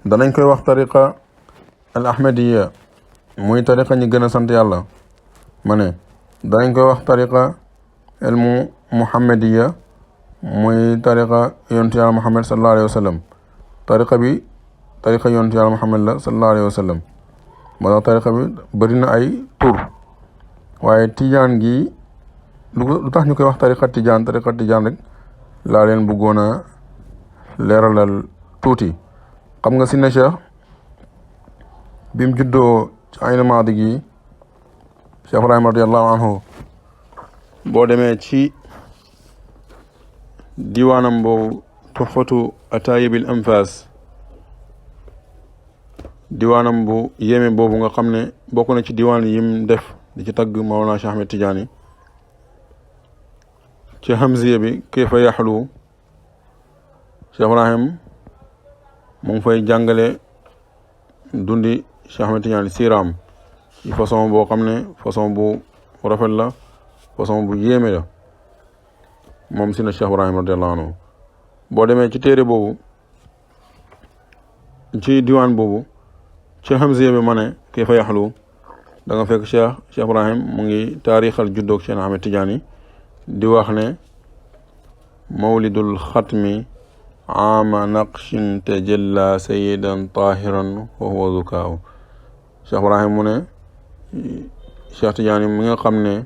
danañ koy wax tariqa al ahmadiya muy tariqa ñi gën a sant yàlla ma ne danañ koy wax tariqa al muhammadiya muy tariqa yontu yàlla muhammad sallallahu alayhi wa sallam tariqa bi tariqa yontu yàlla muhammad la sallallahu alayhi wa sallam moo tax tariqa bi bëri na ay tur waaye tijaan gi lu tax ñu koy wax tariqa tijaan rek laa leen bëggoon a leeralal tuuti xam nga si ne Cheikh bi mu juddoo ci aynu maadi gi Cheikh Ibrahim radiallahu anhu boo demee ci diwaanam boobu tuxfatu atayibil anfas diwaanam bu yéeme boobu nga xam ne bokk na ci diwaan yim def di ci tagg Mawlana Cheikh Ahmed Tidiane ci hamziya bi kayfa yaxlu Cheikh Ibrahim mu ngi fay jàngale dundi Cheikh Ahmed Tidiane siiraam ci façon boo xam ne façon bu rafet la façon bu yéeme la moom si na Cheikh Ibrahim radiallahu anhu boo demee ci téere boobu ci diwaan boobu ci hamziya bi ma ne kayfa yaxlu da nga fekk Cheikh Ibrahim mu ngi taarixal juddoog Cheikh Ahmed Tidiane di wax ne mawlidul xatmi ama naqshin tajalla sayidan tahiran wa huwa zukaaw Cheikh Ibrahim mu ne Cheikh Tidiane mi nga xam ne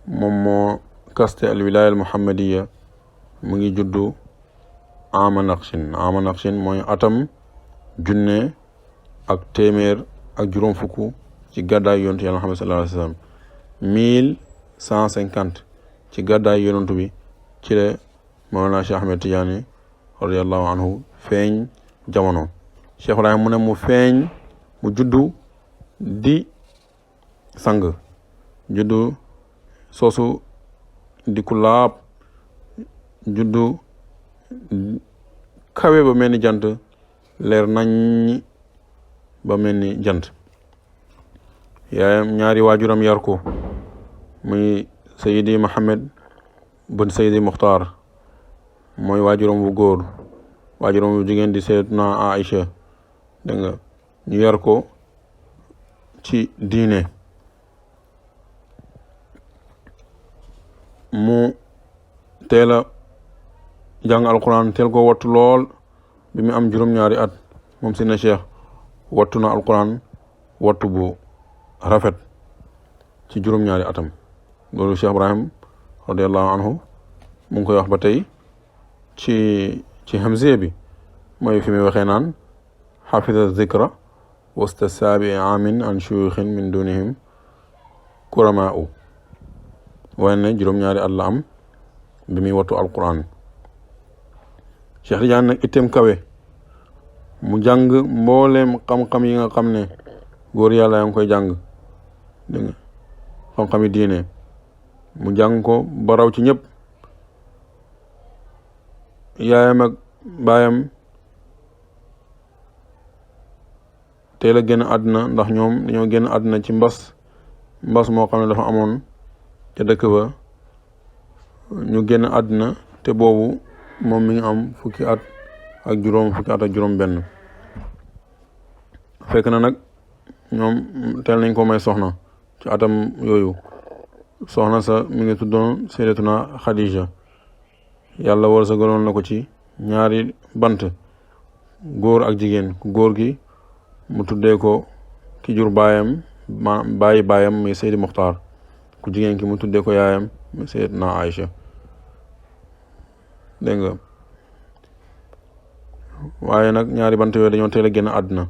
moom moo kaste al wilaya al muhammadiya mu ngi juddu ama naqshin mooy atam junne ak téeméer ak juróom fukk ci gàddaay yontu yàlla Muhammad sallallahu alayhi wa sallam 1150 ci gàddaay yonantu bi ci la Mawlana Cheikh Ahmed Tidiane radiallahu anhu feeñ jamono Cheikh Ibrahim mu ne mu feeñ mu juddu di sang juddu soosu di ku laab juddu kawe ba mel ni jant leer nañ ba mel ni jant yaayam ñaari waajuram yar ko muy Sayyidi Mohammed bun Sayyidi Muxtaar mooy waajuram bu góor waajuram bu jigéen di Sayyidatuna Aïcha dégg nga ñu yar ko ci diine mu teel a jàng alquran teel ko wattu lool bi mu am juróom-ñaari at moom si na Cheikh wattu na alquran wattu bu rafet ci juróom-ñaari atam loolu Cheikh Ibrahim radiallahu anhu mu ngi koy wax ba tey ci hamziya bi mooy fi muy waxee naan xafida zikra wasta saabi amin an shuyuxin min dunihim kurama u waaye ne juróom-ñaari at la am bi muy wattu alquran Cheikh Tidiane nag itteem kawe mu jàng mbooleem xam-xam yi nga xam ne góor yàlla yaa ngi koy jàng dégg nga xam-xami diine mu jàng ko ba raw ci ñëpp yaayam ak baayam teel a génn àdduna ndax ñoom dañoo génn àdduna ci mbas moo xam ne dafa amoon ca dëkk ba ñu génn àdduna te boobu moom mi ngi am fukki at ak juróom benn fekk na nag ñoom teel nañ ko may soxna ci atam yooyu soxna sa mi ngi tuddoon Sayyidatuna Khadija yàlla war sa gënoon na ko ci ñaari bant góor ak jigéen ku góor gi mu tuddee ko ki jur baayam baayam muy Seydi Muxtaar ku jigéen ki mu tuddee ko yaayam muy Sayyidatuna Aïcha dégg nga waaye nag ñaari bant yooyu dañoo teel a génn àdduna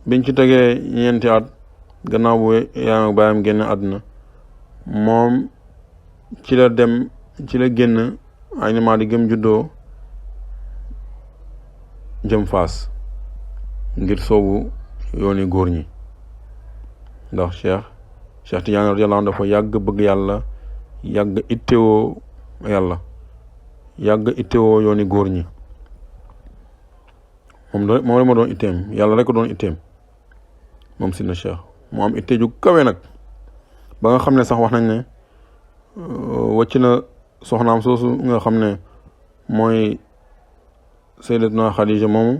biñ ci tegee ñeenti at gannaaw bu yaayam ak baayam génn àdduna moom ci la génn ay nimaa di gëm juddoo jëm Faas ngir soobu yooni góor ñi ndax Cheikh Tidiane radiyallahu anhu dafa yàgg bëgg yàlla yàgg ittewoo yàlla yàgg ittewoo yooni góor ñi moom rek ma doon itteem yàlla rek doon itteem moom si na Cheikh mu am itte ju kawe nag ba nga xam ne sax wax nañ ne wàcc na soxnaam soosu nga xam ne mooy sayyidatuna Xadija moomu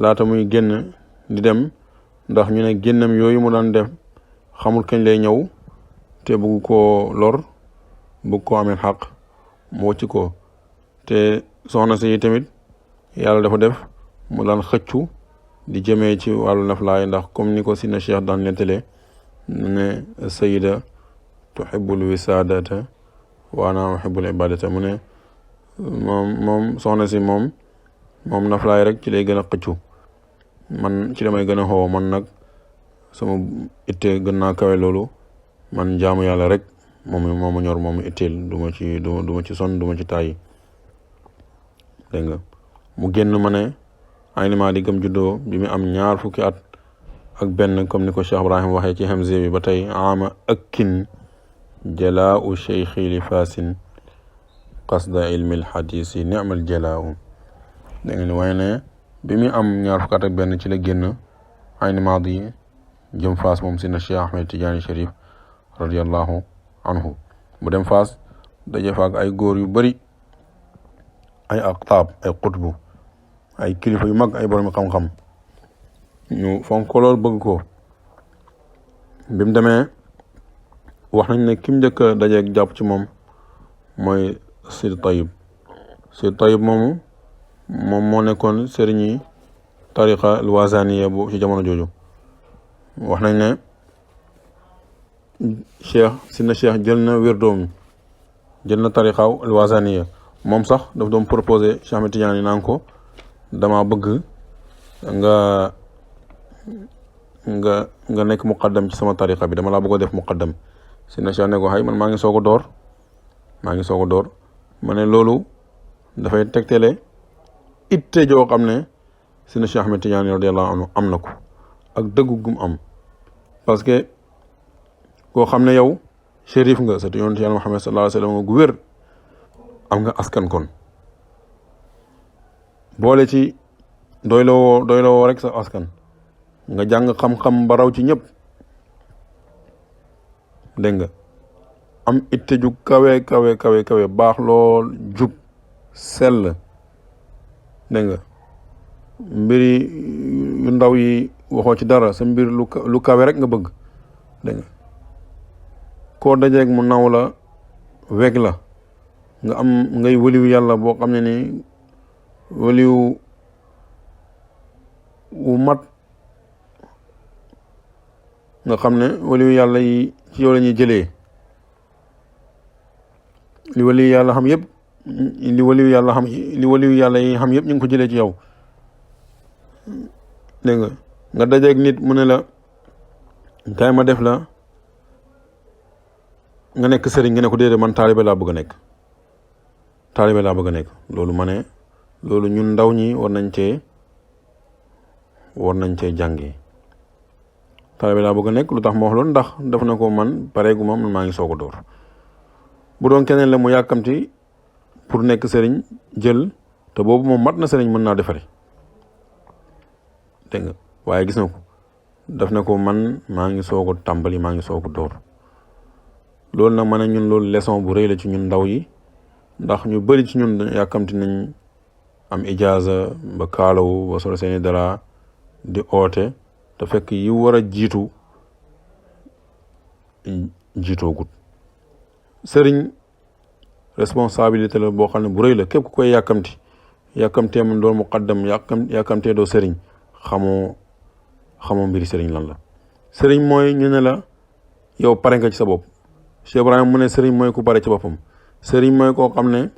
laata muy génn di dem ndax ñu ne génnam yooyu mu daan def xamul kañ lay ñëw te bugg koo lor bugg koo amee xaq mu wëcc ko te soxna si tamit yàlla dafa def mu daan xëccu di jëmee ci wàllu naflaay ndax comme ni ko Sidna Cheikh daan nettalee ne sayida tuhibbul wisaadata wa ana uhibbul ibadata mu ne moom soxna si moom naflaay rek ci lay gën a xëccu man ci damay gën a xoo man nag sama itte gën naa kawe loolu man jaamu yàlla rek moom ñor moom itteel du ma ci son du ma ci tàyyi dégg nga mu génn ma ne aynima di gëm juddoo bi mu am 20 fukki at ak benn comme ni ko Cheikh Ibrahim waxee ci Hamziya bi ba tey ama akkin jalaau cheikhi li fasin qasda ilmi lxadisi ni'mal jalaau dégg nga ni waaye ne bi mu am 20 fukki at ak benn ci la génn ayni maadi jëm Faas moom Sidna Cheikh Ahmed Tidiane Chérif radiallahu anhu mu dem Faas daje fa ak ay góor yu bari ay aqtaab ay qutbu ay kilifa yu mag ay borom xam-xam ñu fonk ko lool bëgg ko bi mu demee wax nañ ne kim njëkk a dajeeg jàpp ci moom mooy Sidi Tayyib moomu moom moo nekkoon sëriñi tariqa alwazaniya bu ci jamono jooju wax nañ ne Sidna Cheikh jël na wérdoom jël na tariqaaw alwazaniya moom sax daf doon proposé Cheikh Ahmed Tidiane yi naan ko dama bëgg nga nekk muqaddam ci sama tariqa bi dama laa bëgg a def muqaddam Sidna Cheikh ne ko xay man maa ngi soog a door ma ne loolu dafay tegtale itte joo xam ne Sidna Cheikh Ahmed Tidiane radiyallahu anhu am na ko ak dëggu gum am parce que koo xam ne yow shérif nga surtout yonent Yàlla Muhammad sallallahu alayhi wa sallam nga gu wér am nga askan kon boole ci doyloo rek sa askan nga jàng xam-xam ba raw ci ñëpp dégg nga am itte ju kawe baax lool jub sell dégg nga mbiri yu ndaw yi waxoo ci dara sa mbir lu kawe rek nga bëgg dégg nga koo dajeeg mu naw la weg la nga am ngay waliwu yàlla boo xam ne ni waliwu wu mat nga xam ne waliwu yàlla yi ci yow la ñuy jëlee li waliwu yàlla xam yëpp li waliwu yàlla yi xam yëpp ñu ngi ko jëlee ci yow dégg nga dajeeg nit mu ne la kay ma def la nga nekk sëriñ nga ne ko déedéet man taalibe laa bëgg a nekk loolu ma ne loolu ñun ndaw ñi war nañ cee jàngee taalibe laa bëgg a nekk lu tax ma wax loolu ndax def na ko man pareegu ma man maa ngi soog a door bu doon keneen la mu yàkkamti pour nekk sëriñ jël te boobu moom mat na sëriñ mën naa defari dégg nga waaye gis na ko def na ko man maa ngi soog a tàmbali maa ngi soog a door loolu nag ma ne ñun loolu leçon bu rëy la ci ñun ndaw yi ndax ñu bëri ci ñun yàkkamti nañ am ijaaza ba kaalawu ba solo seeni dara di oote te fekk yi war a jiitoogut sëriñ responsabilité la boo xam ne bu rëy la képp ku koy yàkkamtee mun doon muqaddam yàkkamtee doo sëriñ xamoo mbiri sëriñ lan la sëriñ mooy ñu ne la yow pare nga ci sa bopp Cheikh Ibrahima mu ne sëriñ mooy ku pare ci boppam sëriñ mooy koo xam ne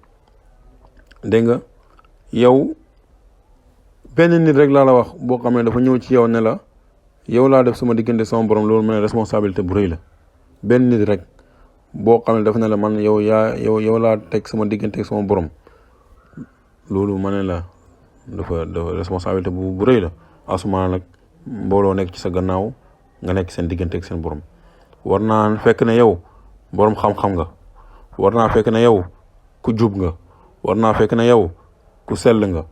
dégg nga yow benn nit rek laa la wax boo xam ne dafa ñëw ci yow ne la yow laa def sama diggante sama borom loolu mu ne responsabilité bu rëy la benn nit rek boo xam ne dafa ne la man yow laa teg sama diggante ak sama borom loolu ma ne la dafa responsabilité bu rëy la asuma nag mbooloo nekk ci sa gannaaw nga nekk seen diggante ak seen borom war naa fekk ne yow borom xam-xam nga war naa fekk ne yow ku jub nga war naa fekk ne yow ku sell nga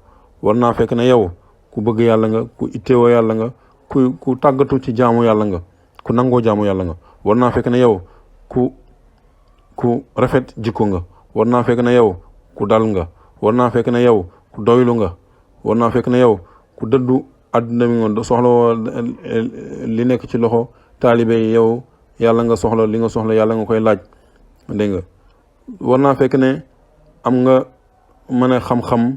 war naa fekk ne yow ku bëgg yàlla nga ku itteewoo yàlla nga ku tàggatu ci jaamu yàlla nga ku nangoo jaamu yàlla nga war naa fekk ne yow ku rafet jikko nga war naa fekk ne yow ku dal nga war naa fekk ne yow ku doylu nga war naa fekk ne yow ku dëddu àdduna mi ngoon soxla woo li nekk ci loxo taalibe yi yow yàlla nga soxla li nga soxla yàlla nga koy laaj dégg nga war naa fekk ne am nga mën a xam-xam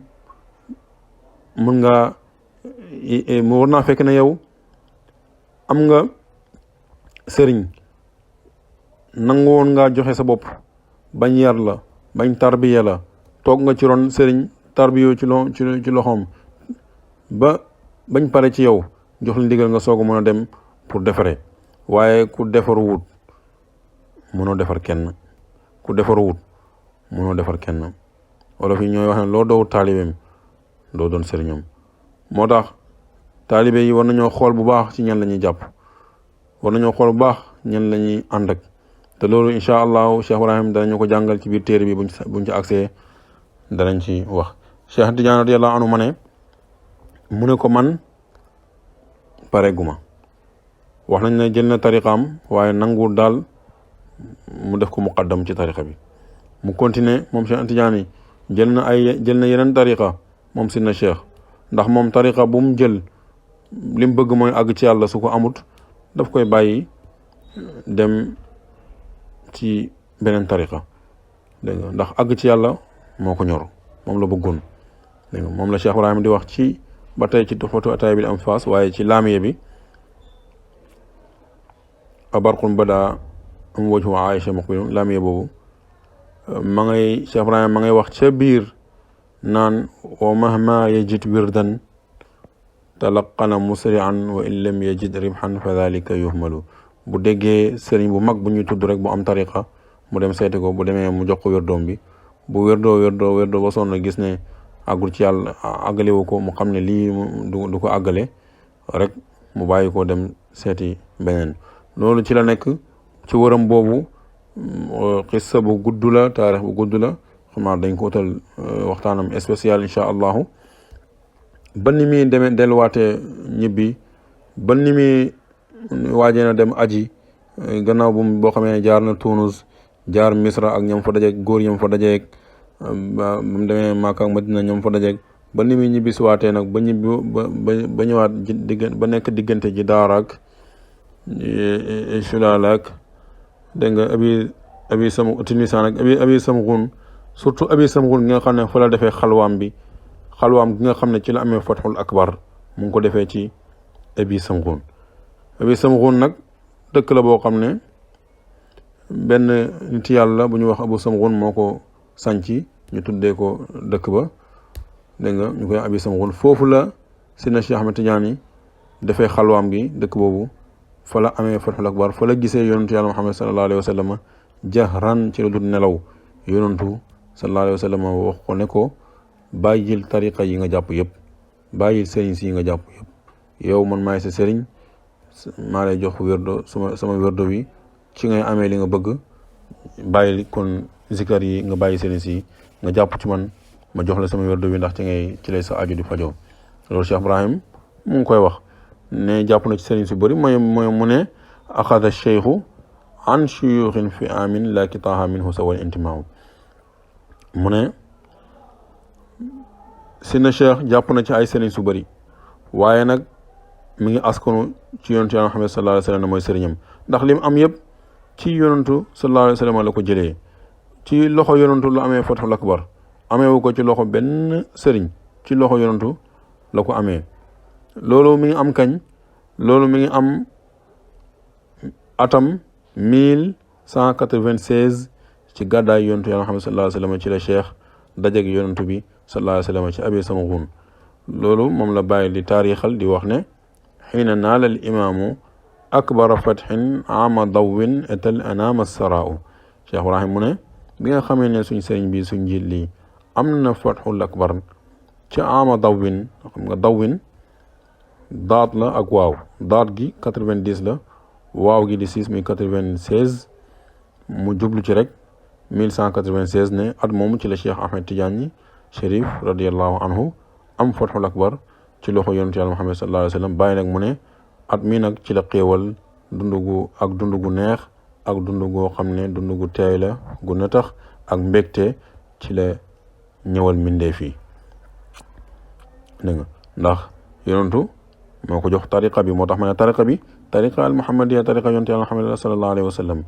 mën nga war naa fekk ne yow am nga sëriñ nangu woon ngaa joxe sa bopp bañ yar la bañ tarbiya la toog nga ci ron sëriñ tarbiyo ci loxoom ba bañ pare ci yow jox la ndigal nga soog a mën a dem pour defare waaye ku defaru wut mënoo defar kenn ku defaru wut mënoo defar kenn wala fi ñooy wax ne loo doow taalibeem doo doon sëriñam moo tax taalibe yi war nañoo xool bu baax ci ñan la ñuy jàpp war nañoo xool bu baax ñan la ñuy ànd ak te loolu incha allahu Cheikh Ibrahim danañu ko jàngal ci biir téere bi buñ ci accès danañ ci wax Cheikh Tidiane radiyallahu anhu mu ne ko man pareeguma wax nañ ne jël na tariqaam waaye nanguwul daal mu def ko muqaddam ci tariqa bi mu continuer moom Cheikh Tidiane jël na yeneen tariqa moom Sidna Cheikh ndax moom tariqa bu mu jël li mu bëgg mooy àgg ci yàlla su ko amut daf koy bàyyi dem ci beneen tariqa dégg nga ndax àgg ci yàlla moo ko ñor moom la bëggoon dégg nga moom la Cheikh Ibrahim di wax ci ba tey ci tuxfatu ataay bil anfas waaye ci laamiye bi abarqun bada am wajhu Aïcha muqbilun laamiye boobu Cheikh Ibrahim ma ngay wax ca biir naan wa mahma yajid wirdan talaqana musri'an wa in lam yajid ribhan fa dhalika yuhmalu bu déggee sëriñ bu mag bu ñuy tudd rek bu am tariqa mu dem seeti ko bu demee mu jox ko wérdoom bi bu wérdoo ba sonn gis ne àggul ci yàlla àggalewu ko mu xam ne lii du ko àggale rek mu bàyyi ko dem seeti beneen loolu ci la nekk ci wëram boobu xissa bu gudd la taarix bu gudd la xamaa dañ ko utal waxtaanam spécial incha allahu ba ni muy demee delluwaatee ñibbi ba ni muy waajee na dem aji gannaaw boo xamee ne jaar na Tunus jaar Misra ak ñam fa dajeeg góor ñam fa dajeeg ba mu demee Makka ak Madina ñam fa dajeeg ba ni muy ñibbi siwaatee nag ba ñibbi ba ñëwaat ba nekk diggante ji daaraak Sulaalaak dégg nga abi sam Tinisaan ak abi Samxun surtout abi Samxun gi nga xam ne fa la defee xalwaam gi nga xam ne ci la amee Fathul Akbar mu ngi ko defee ci abi Samxun nag dëkk la boo xam ne benn nit yàlla bu ñu wax Abu Samxun moo ko sànci ñu tuddee ko dëkk ba dégg nga ñu koy abi Samxun foofu la Sidna Cheikh Ahmed Tidiane defee xalwaam gi dëkk boobu fa la amee Fathul Akbar fa la gisee yonentu yàlla Muhammad sallallahu alayhi wa sallam jahran ci lu dul nelaw yonentu sallallahu alayhi wa sallam wax ko ne ko bàyyil tariqa yi nga jàpp yëpp bàyyil sëriñ si yi nga jàpp yëpp yow man maay sa sëriñ maa lay jox wérdo sama wérdo bi ci ngay amee li nga bëgg bàyyil kon zikar yi nga bàyyi sëriñ si nga jàpp ci man ma jox la sama wérdo bi ndax ci lay sa aju di fajoo loolu Cheikh Ibrahim mu ngi koy wax ne jàpp na ci sëriñ si bëri mooy mu ne axada cheikhu an shuyuxin fi amin la kitaaha minhu sawal intimaaw mu ne Sidna Cheikh jàpp na ci ay sëriñ su bëri waaye nag mi ngi askanu ci yonentu yàlla Muhammad sallallahu alayhi wa sallam mooy sëriñam ndax lim am yëpp ci yonentu sallallahu alayhi wa sallam la ko jëlee ci loxo yonentu la amee Fathul Akbar ameewu ko ci loxo benn sëriñ ci loxo yonentu la ko amee loolu mi ngi am kañ loolu mi ngi am atam 1196 ci gàddaay yonentu yàlla Muhammad sallallahu alayhi wa sallam ci la Cheikh dajeg yonentu bi sallallahu alayhi wa sallam ci abi Samxun loolu moom la bàyyi di taarixal di wax ne xiina naala al imaamu akbara fatxin ama dawwin etal anaama saraaw Cheikh Ibrahim mu ne bi nga xamee ne suñ sëriñ bi suñ njiit lii am na fatxul akbar ci ama dawwin xam nga dawwin daat la ak waaw daat gi 90 la waaw gi di 6 muy 96 mu jublu ci rek 1196 ne at moomu ci la Cheikh Ahmed Tidiane Chérif radiallahu anhu am fathul akbar ci loxo yonent yàlla Muhammad sallallahu alayhi wa sallam bàyyi nag mu ne at mii nag ci la xéewal dund gu neex ak dund goo xam ne dund gu teey la gu nëtax ak mbégte ci la ñëwal mbindeef yi dégg nga ndax yonentu moo ko jox tariqa bi moo tax ma ne tariqa bi tariqa al muhammadiya tariqa yonent yàlla Muhammad sallallahu alayhi wa sallam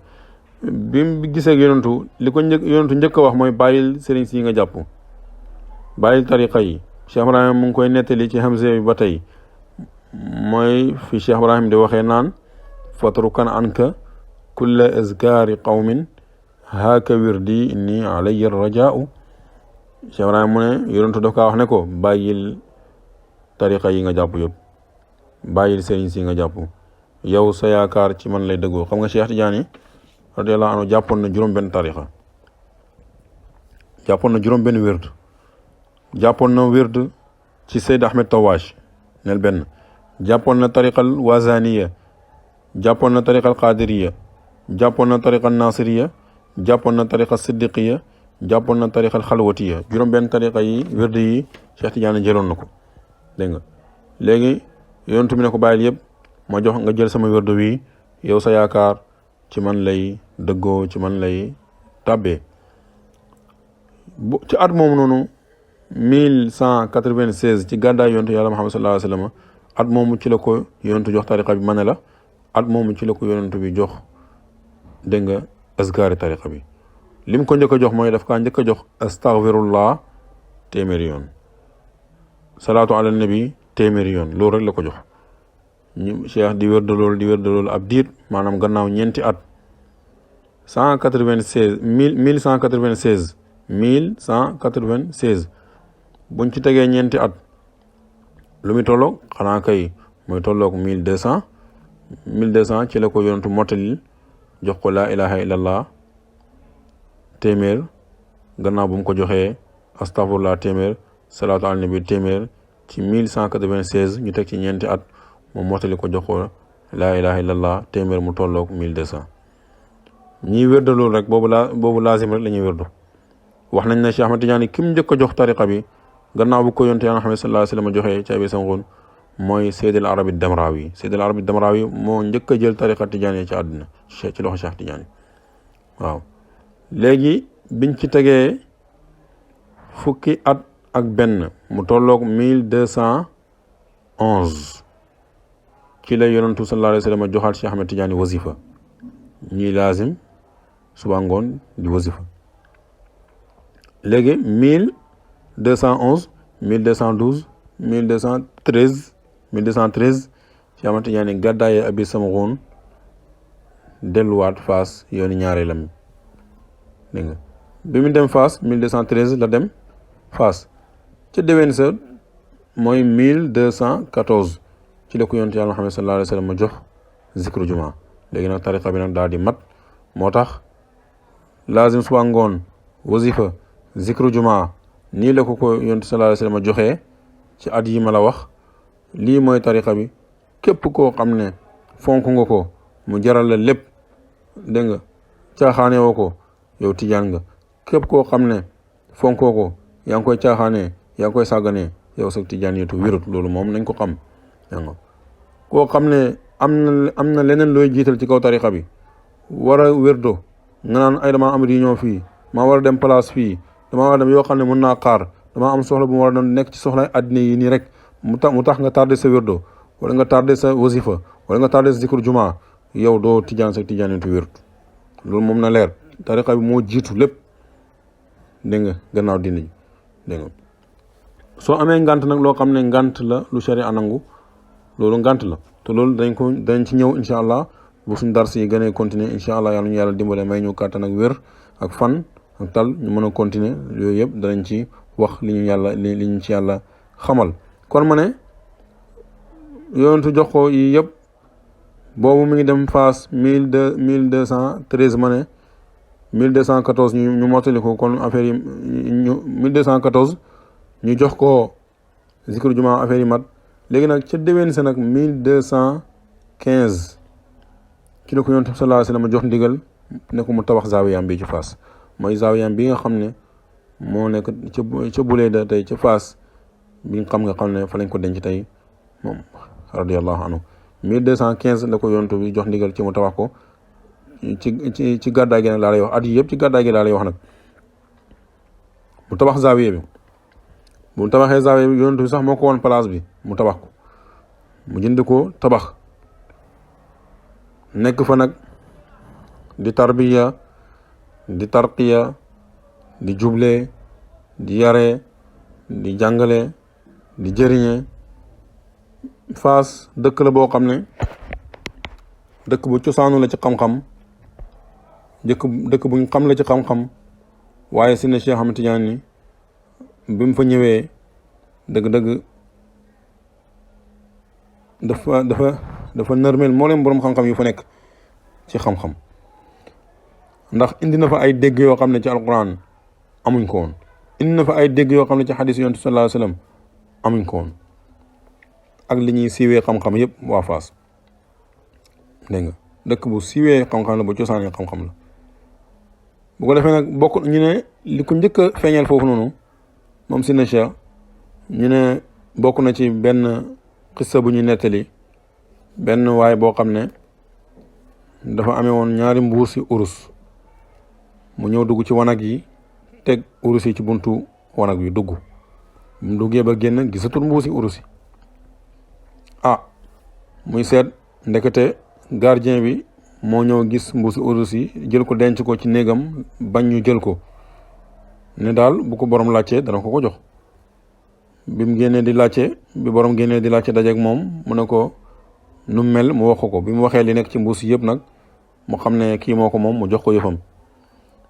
bi mu gisee yonentu li ko yonentu njëkk a wax mooy bàyyil sëriñ si nga jàpp bàyyil tariqa yi Cheikh Ibrahim mu ngi koy nettali ci Hamza bi ba tey mooy fi Cheikh Ibrahim di waxee naan fatrukan anka kulla azkaari qawmin haaka wirdi inni alayya rajaau Cheikh Ibrahim mu ne yonentu daf kaa wax ne ko bàyyil tariqa yi nga jàpp yëpp bàyyil sëriñ si nga jàpp yow sa yaakaar ci man lay dëggoo xam nga Cheikh Tidiane radiyallahu anhu jàppoon na juróom-benn tariqa jàppoon na juróom-benn wérd jàppoon na wérd ci Seyd Ahmed Tawash nel benn jàppoon na tariqal wazaniya jàppoon na tariqal qadiriya jàppoon na tariqal nasiriya jàppoon na tariqal siddiqiya jàppoon na tariqal xalwatiya juróom-benn tariqa yi wérd yi Cheikh Tidiane jëloon na ko dégg nga léegi yonent bi ne ko bàyyil yëpp ma jox nga jël sama wérd wi yow sa yaakaar ci man lay dëggoo ci man lay tàbbee ci at moomu noonu 1196 ci gàddaay yontu yàlla Muhammad sallallahu alayhi wa sallam at moomu ci la ko yonentu jox tariqa bi ma ne la at moomu ci la ko yonentu bi jox dégg nga azkaari tariqa bi lim ko njëkk a jox mooy daf kaa njëkk a jox astaghfirullah téeméeri yoon salaatu ala nabi téeméeri yoon loolu rek la ko jox ñu cheikh di wér de loolu ab diir maanaam gannaaw ñeenti at 1196 buñ ci tegee ñeenti at lu muy tolloog xanaa kay mooy tolloog 1200 ci la ko yonentu mottalil jox ko laa ilaha illallah téeméer gannaaw bu mu ko joxee astaghfirullah téeméer salaatu ala nabi téeméer ci 1196 ñu teg ci ñeenti at moom mottali ko jox ko laa ilaha illallah téeméer mu tolloog 1200 ñiy wérda loolu rek boobu laazim rek la ñuy wérdu wax nañ ne Cheikh Ahmad Tidiane kim njëkk a jox tariqa bi gannaaw bu ko yonte yàlla Muhammad sallallahu alayhi wa sallam joxee ci abi sangoon mooy Seydil Arabi Damrawi Seydil Arabi Damrawi moo njëkk a jël tariqa Tidiane ci àdduna ci loxo Cheikh Tidiane waaw léegi biñ ci tegee fukki at ak benn mu tolloog 1211 ci la yonentu sallallahu alayhi wa sallam joxaat Cheikh Ahmed Tidiane wasifa ñuy laazim suba ngoon di wasifa léegi 1211 1212 1213 Cheikh Ahmed Tidiane gàddaaye abi samghun delluwaat Faas yooni ñaareelam dégg nga bi mu dem Faas 1213 la dem Faas ca déwén sa mooy 1214 ci la ko yonent yàlla Muhammad sallallahu alayhi wa sallam jox zikru juma léegi nag tariqa bi nag daal di mat moo tax laazim suba ngoon wasifa zikru juma nii la ko yonent sallallahu alayhi wa sallam joxee ci at yi ma la wax lii mooy tariqa bi képp koo xam ne fonk nga ko mu jaral la lépp dégg nga caaxaane woo ko yow tijaan nga képp koo xam ne fonkoo ko yaa ngi koy caaxaanee yaa ngi koy sàgganee yow sax tijaan yeetu wérut loolu moom nañ ko xam dégg nga koo xam ne am na leneen looy jiital ci kaw tariqa bi war a wérdo nga naan ay damaa am réunion fii maa war a dem place fii damaa war a dem yoo xam ne mën naa xaar damaa am soxla bu ma war a doon nekk ci soxla addina yi nii rek mu tax nga tardé sa wérdo wala nga tardé sa wasifa wala nga tardé sa zikru juma yow doo tijaan sax tijaan yeetu wérut loolu moom na leer tariqa bi moo jiitu lépp dégg nga gannaaw dina ji dégg nga soo amee ngant nag loo xam ne ngant la lu sharia nangu loolu ngant la te loolu dañ ci ñëw incha allah bu suñ dars yi gënee continuer incha allah yàlla ñu yàlla dimbale may ñu kàttan ak wér ak fan ak tal ñu mën a continuer yooyu yëpp danañ ci wax li ñu ci yàlla xamal kon ma ne yonentu jox ko yi yëpp boobu mi ngi dem Faas 1213 ma ne 1214 ñu mottali ko kon affaire yi ñu 1214 ñu jox ko zikru juma affaire yi mat léegi nag ca déwén sa nag 1215 ci la ko yonent sallallahu alayhi wa sallam jox ndigal ne ko mu tabax zaawiyam bi ci Faas mooy zaawiyam bi nga xam ne moo nekk ca Buleeda tey ca Faas bi nga xam ne fa lañ ko denc tey moom radiyallahu anhu 1215 la ko yonent bi jox ndigal ci mu tabax ko ci gàddaay gi nag laa lay wax at yi yëpp ci gàddaay gi laa lay wax nag mu tabax zaawiya bi bu mu tabaxee zaawiya bi yonent bi sax moo ko woon place bi mu tabax ko mu jënd ko tabax nekk fa nag di tarbiya di tarqiya di juble di yare di jàngale di jëriñe Fass dëkk la boo xam ne dëkk bu cosaanu la ci xam-xam dëkk buñ xam la ci xam-xam waaye si ne Cheikh Ahmed Tidiane bi mu fa ñëwee dëgg-dëgg dafa nërmeel moo leen boroom xam-xam yu fa nekk ci xam-xam ndax indi na fa ay dégg yoo xam ne ci alquran amuñ ko woon indi na fa ay dégg yoo xam ne ci xadis yonent sallallahu alayhi wa sallam amuñ ko woon ak li ñuy siiwee xam-xam yëpp waa Fass dégg nga dëkk bu siiwee xam-xam la bu cosaanee xam-xam la bu ko defee nag bokk ñu ne li ko njëkk a feeñal foofu noonu moom si na Cheikh ñu ne bokk na ci benn xissa bu ñu nettali benn waay boo xam ne dafa amee woon ñaari mbuusi urus mu ñëw dugg ci wanag yi teg urus yi ci buntu wanag bi dugg mu duggee ba génn gisatul mbuusi urus yi muy seet ndekete gardien bi moo ñëw gis mbuusi urus yi jël ko denc ko ci néegam bañ ñu jël ko ne daal bu ko borom laajtee dana ko jox bi mu génnee di laajte bi borom génnee di laajte dajeeg moom mu ne ko nu mel mu wax ko bi mu waxee li nekk ci mbuus yëpp nag mu xam ne kii moo ko moom mu jox ko yëfam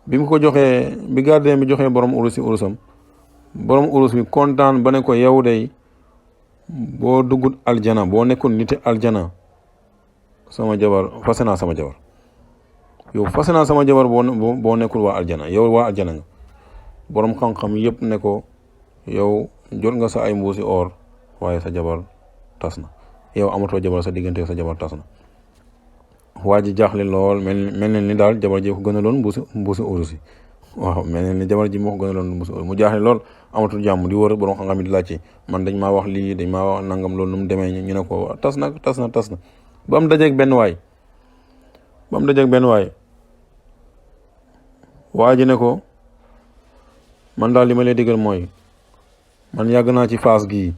bi mu ko joxee bi gardien bi joxee borom urusam borom urus bi kontaan ba ne ko yow day boo duggut aljana boo nekkul niti aljana sama jabar fase naa sama jabar yow fase naa sama jabar boo nekkul waa aljana yow waa aljana nga borom xam-xam yëpp ne ko yow jot nga sa ay mbuusi or waaye sa jabar tas na yow amatoo jabar sa diggante sa jabar tas na waa ji jaaxle lool mel ne ni daal jabar ji ko gënaloon mbuusi urus yi waaw mel ne ni jabar ji moo ko gënaloon mbuusi urus mu jaaxle lool amatul jàmm di wër borom xam-xam yi di laajte man dañ maa wax lii dañ maa wax nangam loolu nu mu demee ñu ne ko tas na ba mu dajeeg benn waay waa ji ne ko man daal li ma lay digal mooy man yàgg naa ci Fass gii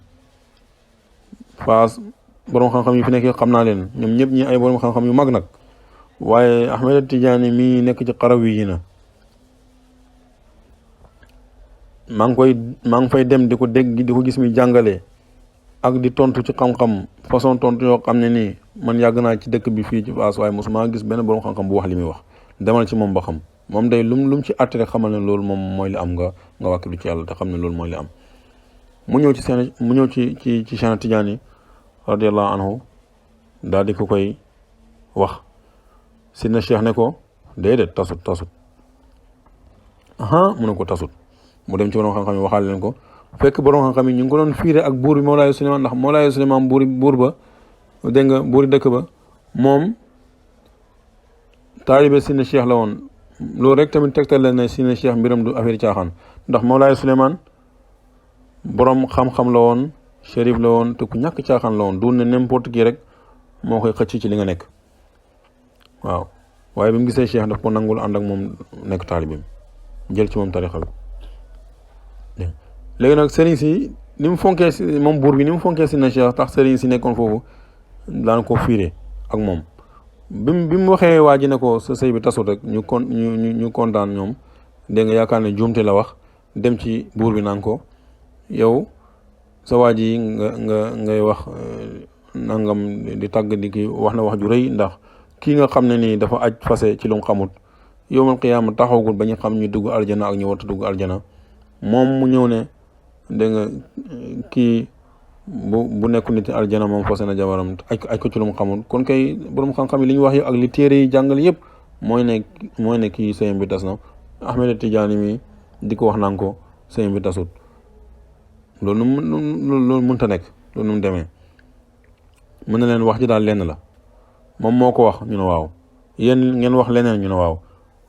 Fass borom xam-xam yi fi nekk xam naa leen ñoom ñëpp ñi ay borom xam-xam yu mag nag waaye Ahmed Tidiane mii nekk ci xarawi yi na maa ngi fay dem di ko dégg di ko gis mi jàngale ak di tontu ci xam-xam façon tontu yoo xam ne nii man yàgg naa ci dëkk bi fii ci Fass waaye mosuma gis benn borom xam-xam bu wax li muy wax demal ci moom ba xam moom day lum ci àtte rek xamal ne loolu moom mooy li am nga wàkkilu ci yàlla te xam ne loolu mooy li am mu ñëw ci Cheikh Tidiane radiyallahu anhu daal di ko koy wax si na Cheikh ne ko déedéet tasut mu ne ko tasut mu dem ci borom xam-xam yi waxaal leen ko fekk borom xam-xam yi ñu ngi ko doon fiire ak buur bi Mawlaayu Suleymaan ndax Mawlaayu Suleymaan buur ba dégg nga buuri dëkk ba moom taalibe si na Cheikh la woon loolu rek tamit tegtal leen ne si na Cheikh mbiram du affaire caaxaan ndax Mawlaayu Suleymaan borom xam-xam la woon shérif la woon te ku ñàkk caaxaan la woon du ne n'importe qui rek moo koy xëcc ci li nga nekk waaw waaye bi mu gisee Cheikh daf ko nangul ànd ak moom nekk taalibeem jël ci moom tarixa bi léegi nag sëriñ si ni mu fonkee si moom buur bi ni mu fonkee si na Cheikh tax sëriñ si nekkoon foofu daan ko fiire ak moom bi mu waxee waa ji ne ko sa sëy bi tasut rek ñu kontaan ñoom dégg nga yaakaar ne juumte la wax dem ci buur bi naan ko yow sa waa ji ngay wax nangam di tàgg di ki wax na wax ju rëy ndax kii nga xam ne nii dafa aj fase ci lu mu xamut yowmal qiyaama taxawgul ba ñu xam ñu dugg aljana ak ñu warta dugg aljana moom mu ñëw ne dégg nga kii bu nekku nit aljana moom fase na jabaram aj ko ci lu mu xamut kon kay borom xam-xam yi li ñu wax yi ak li téere yi jàngal yëpp mooy ne kii sëyam bi tas na Ahmed Tidiane mi di ko wax naan ko sëyam bi tasut loolu mënta nekk loolu nu mu demee mën na leen wax ji daal lenn la moom moo ko wax ñu ne waaw yéen ngeen wax leneen ñu ne waaw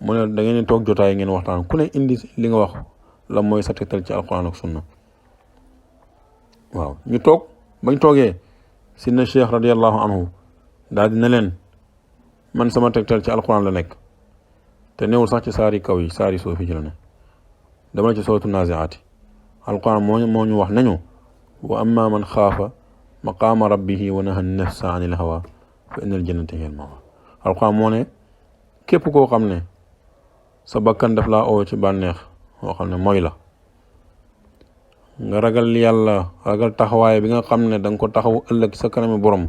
mu ne da ngeen di toog jotaay ngeen waxtaan ku ne indi li nga wax la mooy sa tegtal ci alquran ak sunna waaw ñu toog bañ toogee si na Cheikh radiyallahu anhu daal dina leen man sama tegtal ci alquran la nekk te newul sax ci saari kaw yi saari suufi ci la ne dama ci sootu naziaati alquran moo ñu wax nañu wa amma man xaafa maqaama rabbihi wa naha nafsa anil hawa fa innal jannata hiya al mawa alquran moo ne képp koo xam ne sa bakkan daf laa oo ci bànneex moo xam ne mooy la nga ragal yàlla ragal taxawaay bi nga xam ne da nga ko taxaw ëllëg sa kanami borom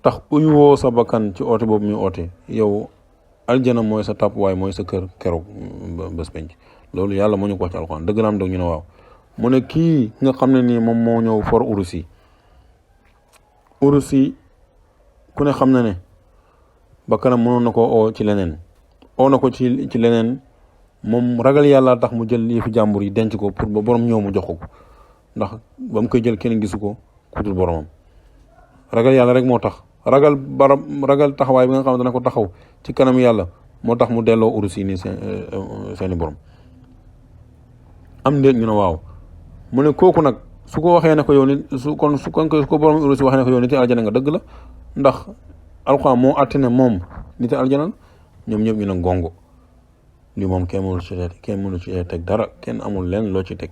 tax uyuwoo sa bakkan ci oote boobu muy oote yow aljana mooy sa tàppuwaay mooy sa kër keroog bés penc loolu yàlla moo ñu ko wax ci alxuraan dëgg naam dëgg ñu ne waaw mu ne kii nga xam ne nii moom moo ñëw for urus yi ku ne xam na ne bakkanam mënoon na ko oo ci leneen oo na ko ci leneen moom ragal yàlla tax mu jël yëfi jàmbur yi denc ko pour ba borom ñëw mu jox ko ndax ba mu koy jël kenn gisu ko ku dul boromam ragal yàlla rek moo tax ragal taxawaay bi nga xam ne dana ko taxaw ci kanam yàlla moo tax mu delloo urus yi nii seeni borom am ndéet ñu ne waaw mu ne kooku nag su ko waxee ne ko yow nit su ko borom urus yi waxee ne ko yow nit aljana nga dëgg la ndax alxuraan moo àtte ne moom nit aljana ñoom ñëpp ñu ne gongo li moom kenn mënu ci teg dara kenn amul leen loo ci teg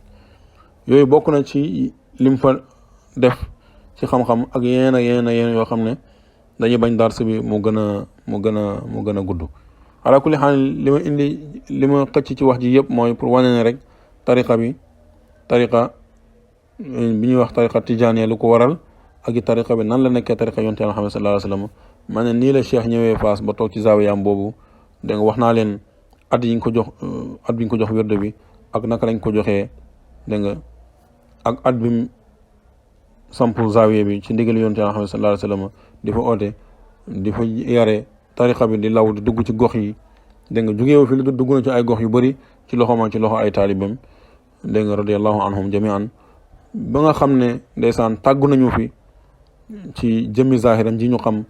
yooyu bokk na ci lim fa def ci xam-xam ak yeneen yoo xam ne dañuy bañ dars bi mu gën a gudd ala kulli xaal li ma xëcc ci wax ji yëpp mooy pour wane ne rek tariqa bi ñuy wax tariqa tijaaniya lu ko waral ak i tariqa bi nan la nekkee tariqa yonte Yàlla Muhammad sallallahu alayhi wa sallam ma ne nii la cheikh ñëwee Faas ba toog ci zaawiyam boobu da nga wax naa leen at yi ñu ko jox wérde bi ak naka lañ ko joxee dégg nga ak at bi sampu zaawiya bi ci ndigal yonte Yàlla Muhammad sallallahu alayhi wa sallam di fa oote di fa yare tariqa bi di law di dugg ci gox yi dégg nga jugeewu fi lu dugg na ci ay gox yu bëri ci loxo ay taalibam dégg nga radiyallahu anhum jami'an ba nga xam ne ndeysaan tàggu nañu fi ci jëmmi zahiram ji ñu xam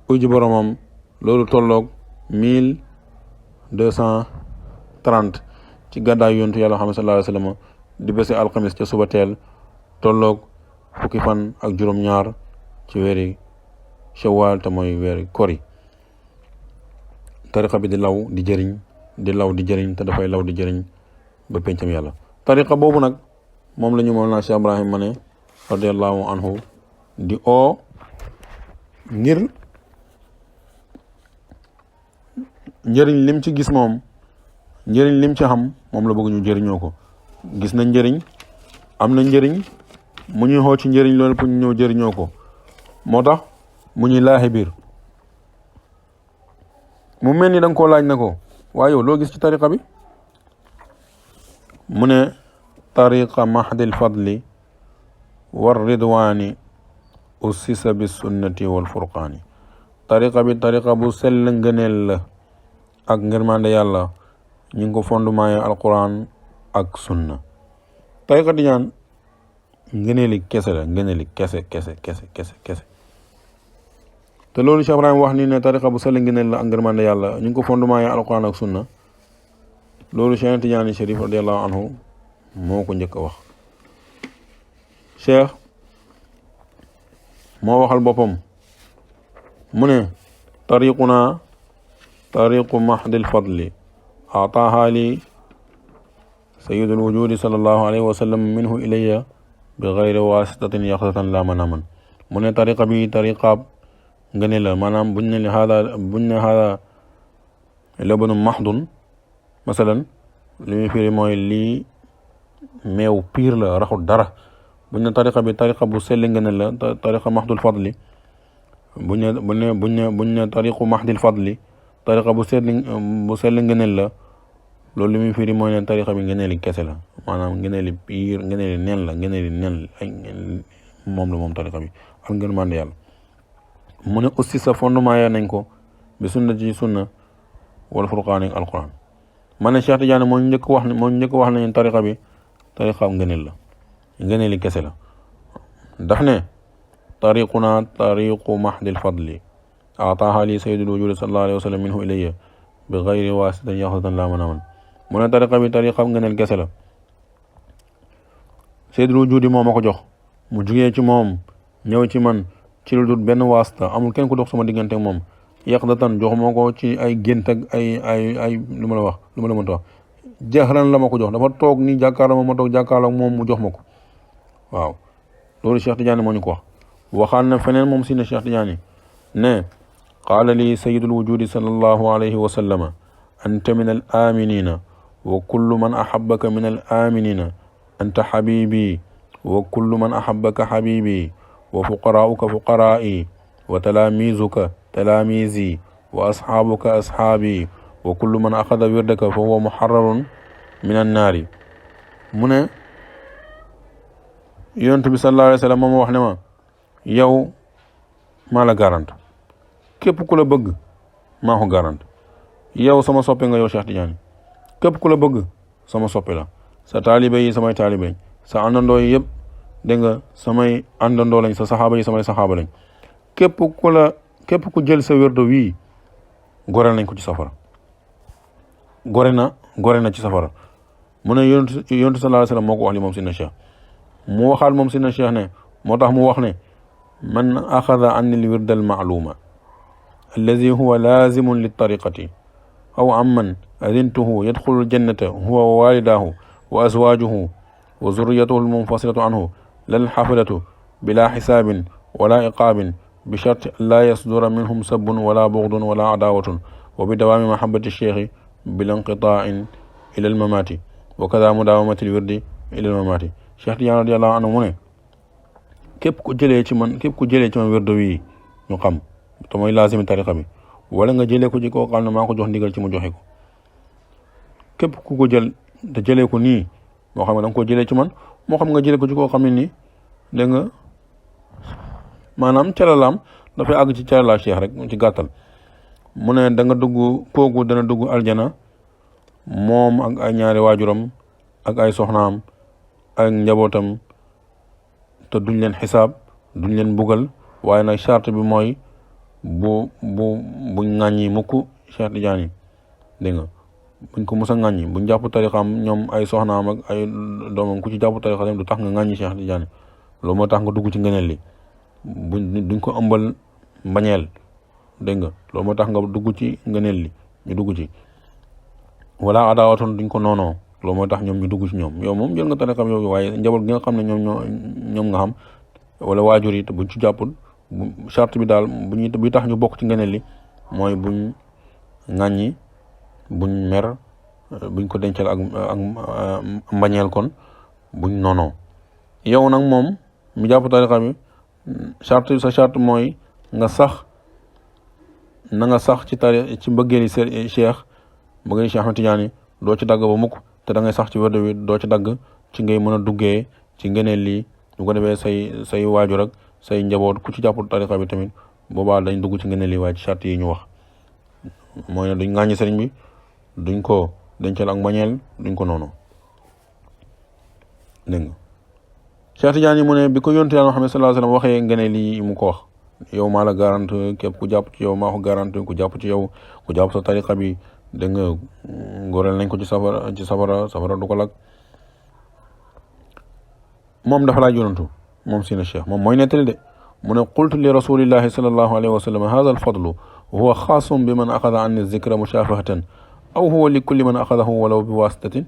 uji boromam loolu tolloog 1230 ci gàddaay yontu yàlla Muhammad sallallahu alayhi wa sallam di bési alxamis ca suba teel tolloog fukki fan ak juróom-ñaar ci weeri shawwal te mooy weeri kori tariqa bi di law di jëriñ te dafay law di jëriñ ba pencam yàlla tariqa boobu nag moom la ñu Mawlana Cheikh Ibrahim Mané radiyallahu anhu di oo ngir njëriñ lim ci gis moom njëriñ lim ci xam moom la bëgg ñu jëriñoo ko gis na njëriñ am na njëriñ mu ñuy xoo ci njëriñ loolu pour ñu ñëw jëriñoo ko moo tax mu ñuy laaxe biir mu mel ni da nga koo laaj na ko waaye yow loo gis ci tariqa bi mu ne tariqa mahdil fadli war ridwaani ussisa bi sunnati wal furqaani tariqa bi tariqa bu sell ngëneel la ak ngërmande yàlla ñu ngi ko fondement alquran ak sunna tariqa tijaan ngëneeli kese la ngëneeli kese te loolu Cheikh Ibrahim wax ni ne tariqa bu sell ngëneel la ak ngërmande yàlla ñu ngi ko fondement alquran ak sunna loolu Cheikh Tijaani Chérif radiyallahu anhu moo ko njëkk a wax cheikh moo waxal boppam mu ne tariquna tariqu mahdil fadli ataaha li sayyidul wujudi sallallahu alayhi wa sallam minhu ilayya bi ghayri wasitatin yaxsatan la manaman mu ne tariqa bi tariqaab nga ne la maanaam buñ ne hada labanu mahdun masalan li muy firi mooy lii meew piir la raxul dara buñ ne tariqa bi tariqa bu selli nga ne la tariqa mahdul fadli buñ ne tariqu mahdil fadli tariqa bu selli nga ne la loolu li muy firi mooy ne tariqa bi ngeneeli kese la maanaam ngeneeli piir ngeneeli nen la ngeneeli nen moom la moom tariqa bi ak ngeen mànd yàlla mu ne aussi sa fondement ya nañ ko bi sunna ci sunna wal furqaan ak alquran ma ne Cheikh Tidiane moo njëkk wax nañu tariqa bi tariqaam ngëneel la ngëneeli kese la daf ne tariquna tariqu mahdil fadli ataaha li sayyidul wujudi sallallahu alayhi wa sallam minhu ilayya bi ghayri wasitatin yaxsatan la manaman mu ne tariqa bi tariqaam ngëneel kese la sayyidul wujudi moo ma ko jox mu jugee ci moom ñëw ci man ci lu dul benn waasta amul kenn ku dox sama diggante moom yaqdatan jox moo ko ci ay gént ak ay lu ma la mënta wax jahran la ma ko jox dafa toog ni jàkkaarloo ma toog jàkkaarloo moom mu jox ma ko waaw loolu Cheikh Tidiane moo ñu ko wax waxaan na feneen moom si ne Cheikh Tidiane ne qaala li sayyidul wujudi sallallahu alayhi wa sallama anta min al aminina wa kullu man ahabbaka min al aminina anta habibi wa kullu man ahabbaka habibi wa fuqaraa'uka fuqaraa'i wa talaamizuka talaamizi wa ashaabuka ashaabi wa kullu man axada wirdaka fa huwa muharrarun min annaari mu ne yonent bi sallallahu alayhi wa sallam moom wax ne ma yow maa la garante képp ku la bëgg maa ko garante yow sama soppe nga yow Cheikh Tidiane képp ku la bëgg sama soppe la sa taalibe yi samay taalibe sa àndandoo yi yëpp dégg nga samay àndandoo lañ sa saxaaba yi samay saxaaba lañ képp ku jël sa wérdo wii goreel nañ ko ci safara gore na ci safara mu ne yonent sallallahu alayhi wa sallam moo ko wax li moom Sidna Cheikh mu waxaat moom Sidna Cheikh ne moo tax mu wax ne man axada anni l wirda al maaluma alladi huwa laazimun liltariqati aw amman adintuhu yadxulu ljannata huwa wa walidaahu wa azwaajuhu wa zurriyatuhu almunfasilatu anhu lal xafilatu bila xisaabin wala iqaabin bi shart an laa yasdura minhum sabun wala bugdun wala adaawatun wa bi dawaami mahabati cheikhi bila inqitaain ila almamaati wa kada mudaawamati lwirdi ila almamaati Cheikh Tidiane radiyallahu anhu mu ne képp ku jëlee ci man wirdo wi ñu xam te mooy laazimi tariqa bi wala nga jëlee ko ci koo xam ne maa ko jox ndigal ci mu joxe ko képp ku ko jël te jëlee ko nii moo xam ne da nga ko jëlee ci man moo xam nga jëlee ko ci koo xam ne nii dégg nga maanaam calalaam dafay àgg ci calala Cheikh rek ci gàttal mu ne da nga dugg kooku dana dugg aljana moom ak ay ñaari waajuram ak ay soxnaam ak njabootam te duñ leen xisaab duñ leen bugal waaye nag charte bi mooy buñ ŋàññi mukk Cheikh Tidiane dégg nga buñ ko mos a ŋàññi buñ jàpp tarixam ñoom ay soxnaam ak ay doomam ku ci jàpp tarixam du tax nga ŋàññi Cheikh Tidiane loolu moo tax nga dugg ci ngëneel li duñ ko ëmbal mbañeel dégg nga loolu moo tax nga dugg ci ngëneel li ñu dugg ci wala adaawatoon duñ ko noonoo loolu moo tax ñoom ñu dugg ci ñoom yow moom jël nga tarixam yow waaye njaboot gi nga xam ne ñoom nga xam wala waajur yi te buñ ci jàppul charte bi daal buy tax ñu bokk ci ngëneel li mooy buñ ŋàññi buñ mer buñ ko dencal ak mbañeel kon buñ noonoo yow nag moom mi jàpp tarixa bi charte mooy nga sax ci ci mbëggeeli Cheikh Ahmed Tidiane doo ci dagg ba mukk te da ngay sax ci wérdo wi doo ci dagg ci ngay mën a duggee ci ngëneel lii bu ko defee say waajur ak say njaboot ku ci jàppul tarixa bi tamit boobaa dañ dugg ci ngëneel lii waaye ci charte yi ñu wax mooy ne duñ ŋàññi sëriñ bi duñ ko dencal ak mbañeel duñ ko noonu dégg nga Cheikh Tidiane mu ne bi ko yonte Yàlla Muhammad sallallahu alayhi wasallam waxee ngëneel lii mu ko wax yow maa la garante képp ku jàpp ci yow maa ko garante ku jàpp ci yow ku jàpp sa tarixa bi dégg nga goreel nañ ko ci safara du ko lakk moom dafa laaj yonantu moom Sidna Cheikh moom mooy nettali de mu ne qultu li rasulillahi sallallahu alayhi wa sallam hadha alfadlu huwa xaasum bi man axada anni zikra mushafahatan aw huwa li kulli man axadahu walaw bi wasitatin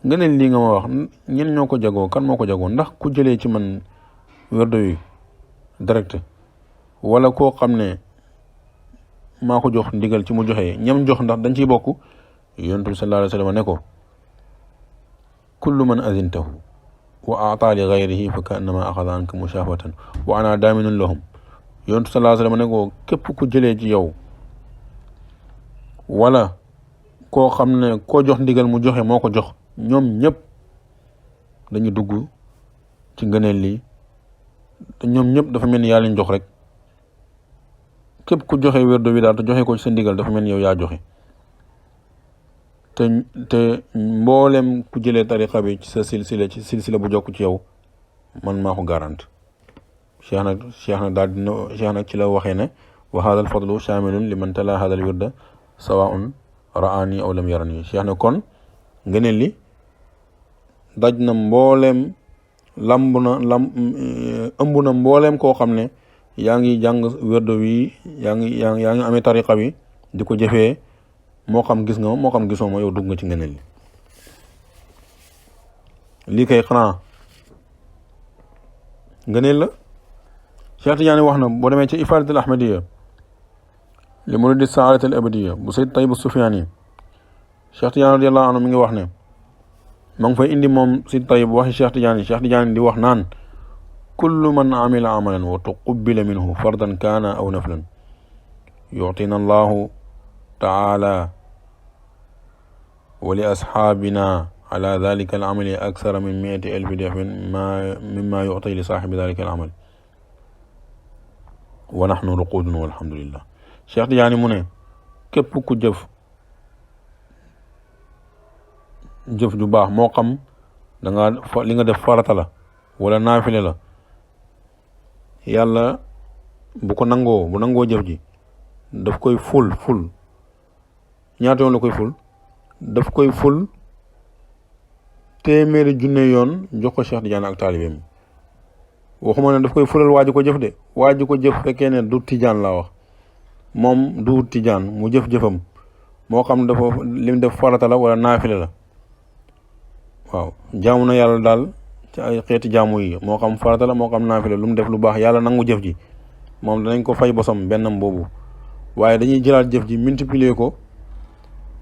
nga ne lii nga ma wax ñen ñoo ko jagoo kan moo ko jagoo ndax ku jëlee ci man wérdo yi direct wala koo xam ne maa ko jox ndigal ci mu joxe ñam jox ndax dañ ciy bokk yonent bi sallallahu alayhi wa sallam ne ko kullu man azintahu wa a'ta li ghayrihi fa ka'annama akhadha anka mushafatan wa ana daminun lahum yonent bi sallallahu alayhi wa sallam ne ko képp ku jëlee ci yow wala koo xam ne koo jox ndigal mu joxe moo ko jox ñoom ñëpp dañu dugg ci ngëneel li te ñoom ñëpp dafa mel ni yaa leen jox rek képp ku joxe wérdo bi daal te joxe ko ci sa ndigal dafa mel ni yow yaa joxe te mboolem ku jëlee tariqa bi ci sa silsila bu jokk ci yow man maa ko garante cheikh nag ci la waxee ne wa hada al fadlu shamilun liman tala hada al wirda sawaun ra'ani aw lam yarani cheikh ne kon ngëneel li daj na mbooleem ëmb na mbooleem koo xam ne yaa ngi jàng wérdo wi yaa ngi amee tariqa bi di ko jëfee moo xam gis nga moo xam gisoo ma yow dugg nga ci ngëneel li lii kay xanaa ngëneel la. Cheikh Tidiane wax na boo demee ci Ifadatul Ahmadiya li muridi saadatul abadiya bu Sayyid Tayyib Sufyaani Cheikh Tidiane radiyallahu anhu mi ngi wax ne ma ngi fay indi moom Sayyid Tayyib waxi Cheikh Tidiane di wax naan kullu man amila amalan wa tuqubila minhu fardan kaana aw naflan yu'tina allahu taala wa li asxaabina ala dalika al amali aksara min 100,000 difin mimma yu'ti li saaxibi dalika al amal wa nahnu ruqudun walhamdulillah. Cheikh Tidiane mu ne képp ku jëf ju baax moo xam li nga def farata la wala naafile la yàlla bu nangoo jëf ji daf koy ful ñaata yoon la koy ful daf koy ful téeméeri junne yoon jox ko Cheikh Tidiane ak taalibeem waxuma ne daf koy fulal waa ji ko jëf de waa ji ko jëf fekkee ne du Tijaan laa wax moom du Tijaan mu jëf-jëfam moo xam dafa lim def farata la wala naafile la waaw jaamu na yàlla daal ci ay xeeti jaamu yi moo xam farata la moo xam naafile lu mu def lu baax yàlla nangu jëf ji moom danañ ko fay bosam bennam boobu waaye dañuy jëlaat jëf ji multiplier ko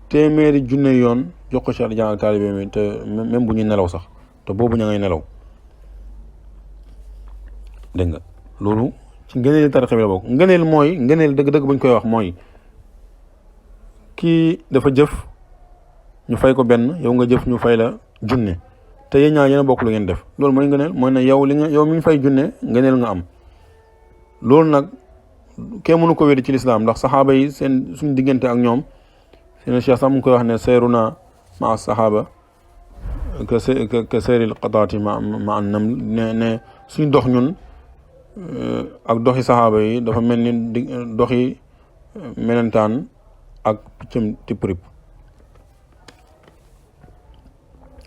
téeméeri junne yoon jox ko Cheikh Tidiane ak taalibe mi te même bu ñuy nelaw sax te boobu ña ngay nelaw dégg nga loolu ci ngëneel tarixa bi la bokk. ngëneel dëgg-dëgg buñ koy wax mooy kii dafa jëf ñu fay ko benn yow nga jëf ñu fay la junne te yéen ñaar yéen a bokk lu ngeen def loolu mooy ngëneel mooy ne yow mi ñu fay junne ngëneel nga am. loolu nag kenn mënu ko wédi ci lislaam ndax saxaaba yi suñ diggante ak ñoom seen Cheikh sax mu ngi koy wax ne seeruna ma saxaaba que seeril qataati ma an nam ne suñ dox ñun ak doxi saxaaba yi dafa mel ni doxi melentaan ak piccam tiprib.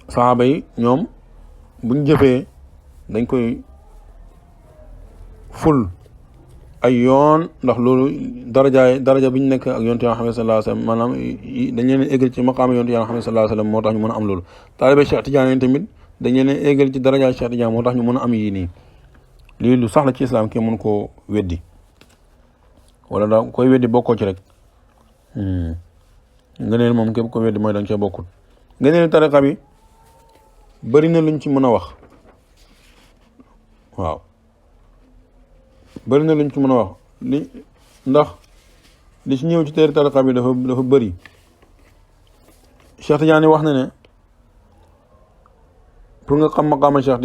saxaaba yi ñoom buñ jëfee dañ koy ful ay yoon ndax loolu daraja bi ñu nekk ak yonent Yàlla Muhammad sallallahu alayhi wa sallam maanaam dañ leen eggal ci maqaama yonent Yàlla Muhammad sallallahu alayhi wa sallam moo tax ñu mën a am loolu. taalibe Cheikh Tidiane tamit dañ leen eggal ci daraja Cheikh Tidiane moo tax ñu mën a am yii nii lii lu sax la ci islam kenn mën koo weddi wala da koy weddi bokkoo ci rek ngëneel moom képp ko weddi mooy da nga cee bokkul. ngëneel tariqa bi bëri na luñ ci mën a wax waaw bëri na luñ ci mën a wax ndax li ci ñëw ci téere tariqa bi dafa bëri. Cheikh Tidiane wax na ne pour nga xam maqaama Cheikh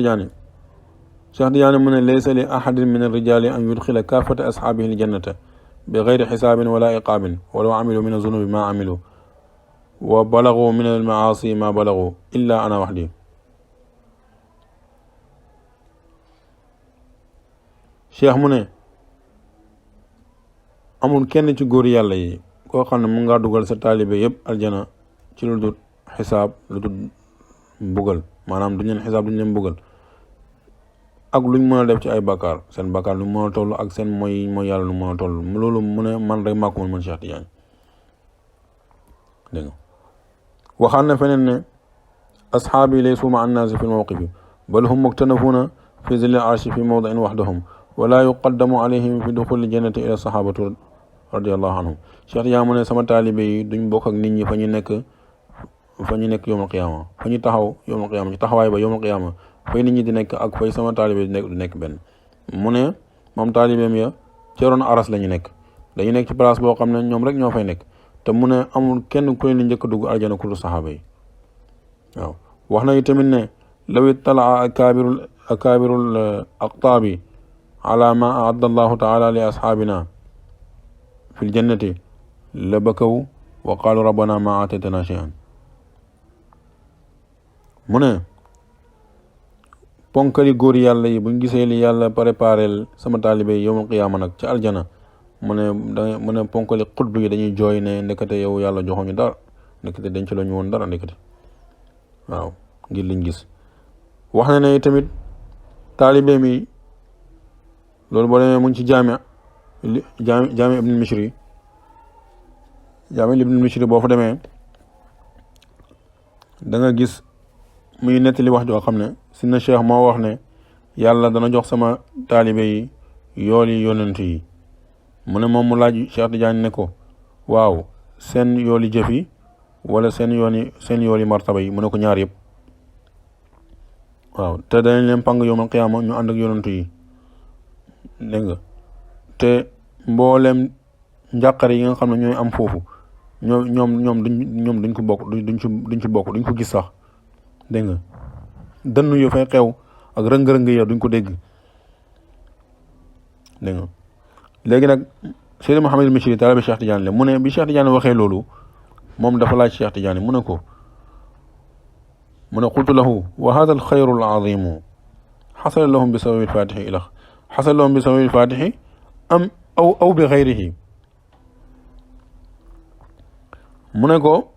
Tidiane mu ne laysa li ahadin min ar-rijaali an yudxila kaafata ashaabihi al-jannata bi gayri xisaabin wala iqaabin walaw amilu min az-zunubi ma amilu wa balagu min al-maasi ma balagu illa ana waxdi. Cheikh mu ne amul kenn ci góor yàlla yi koo xam ne mu ngaa dugal sa taalibe yëpp aljana ci lu dul xisaab lu dul mbugal maanaam duñ leen xisaab duñ leen mbugal ak luñ mën a def ci ay bakkaar seen bakkaar lu mën a toll ak seen mooy yàlla lu mën a toll loolu mu ne man rek maa ko mën Cheikh Tidiane dégg nga waxaan na feneen ne asxaabi laysu ma annaasi fi lmawqifi bal hum muktanafuuna fi zilli arshi fi mawdain waxdahum wala yuqaddamu alayhim fi duxuli jannati ila sahabatu radiallahu anhum. Cheikh Tidiane mu ne sama taalibe yi duñ bokk ak nit ñi fa ñu nekk yowmal qiyaama fa ñu taxaw yowmal qiyaama ci taxawaay ba yowmal qiyaama fay nit ñi di nekk ak fay sama taalibe di nekk benn. mu ne moom taalibeem ya ci ron aras la ñu nekk dañu nekk ci place boo xam ne ñoom rek ñoo fay nekk te mu ne amul kenn ku leen di njëkk a dugg aljana ku dul saxaaba yi waaw. wax nañu tamit ne law ittala akaabirul aqtaabi ala ma aadda allahu taala li asxaabina fi ljannati la bakaw wa qaalu rabbana ma aataytana shay'an. mu ne ponkali góor yàlla yi buñ gisee li yàlla préparel sama taalibe yi yowmal qiyaama nag ci aljana mu ne ponkali xutb yi dañuy jooy ne ndekete yow yàlla joxoñu dara ndekete dañ ci la ñu woon dara ndekete waaw ngir liñ gis. wax na ne tamit taalibe mi loolu boo demee mu ngi ci jaami ibn Mishri boo fa demee da nga gis muy nettali wax joo xam ne Sidna Cheikh moo wax ne yàlla dana jox sama taalibe yi yooli yonent yi mu ne moom mu laaj Cheikh Tidiane ne ko waaw seen yooli jëf yi wala seen yooli martaba yi mu ne ko ñaar yëpp waaw te danañ leen pang yawmal qiyaama ñu ànd ak yonent yi dégg nga te mboolem njàqare yi nga xam ne ñooy am foofu ñoom duñ ko bokk duñ ci bokk duñ ko gis sax dégg nga dënn yu fay xew ak rëng-rëng ya duñ ko dégg dégg nga léegi nag Seydi Mouhamed Mishri taalibe Cheikh Tidiane la mu ne bi Cheikh Tidiane waxee loolu moom dafa laaj Cheikh Tidiane mu ne qultu lahu wa hada al xayru al azimu xasala lahum bi sababi alfatixi ilax xasala lahum bi sababi alfatixi am aw bi xayrihi mu ne ko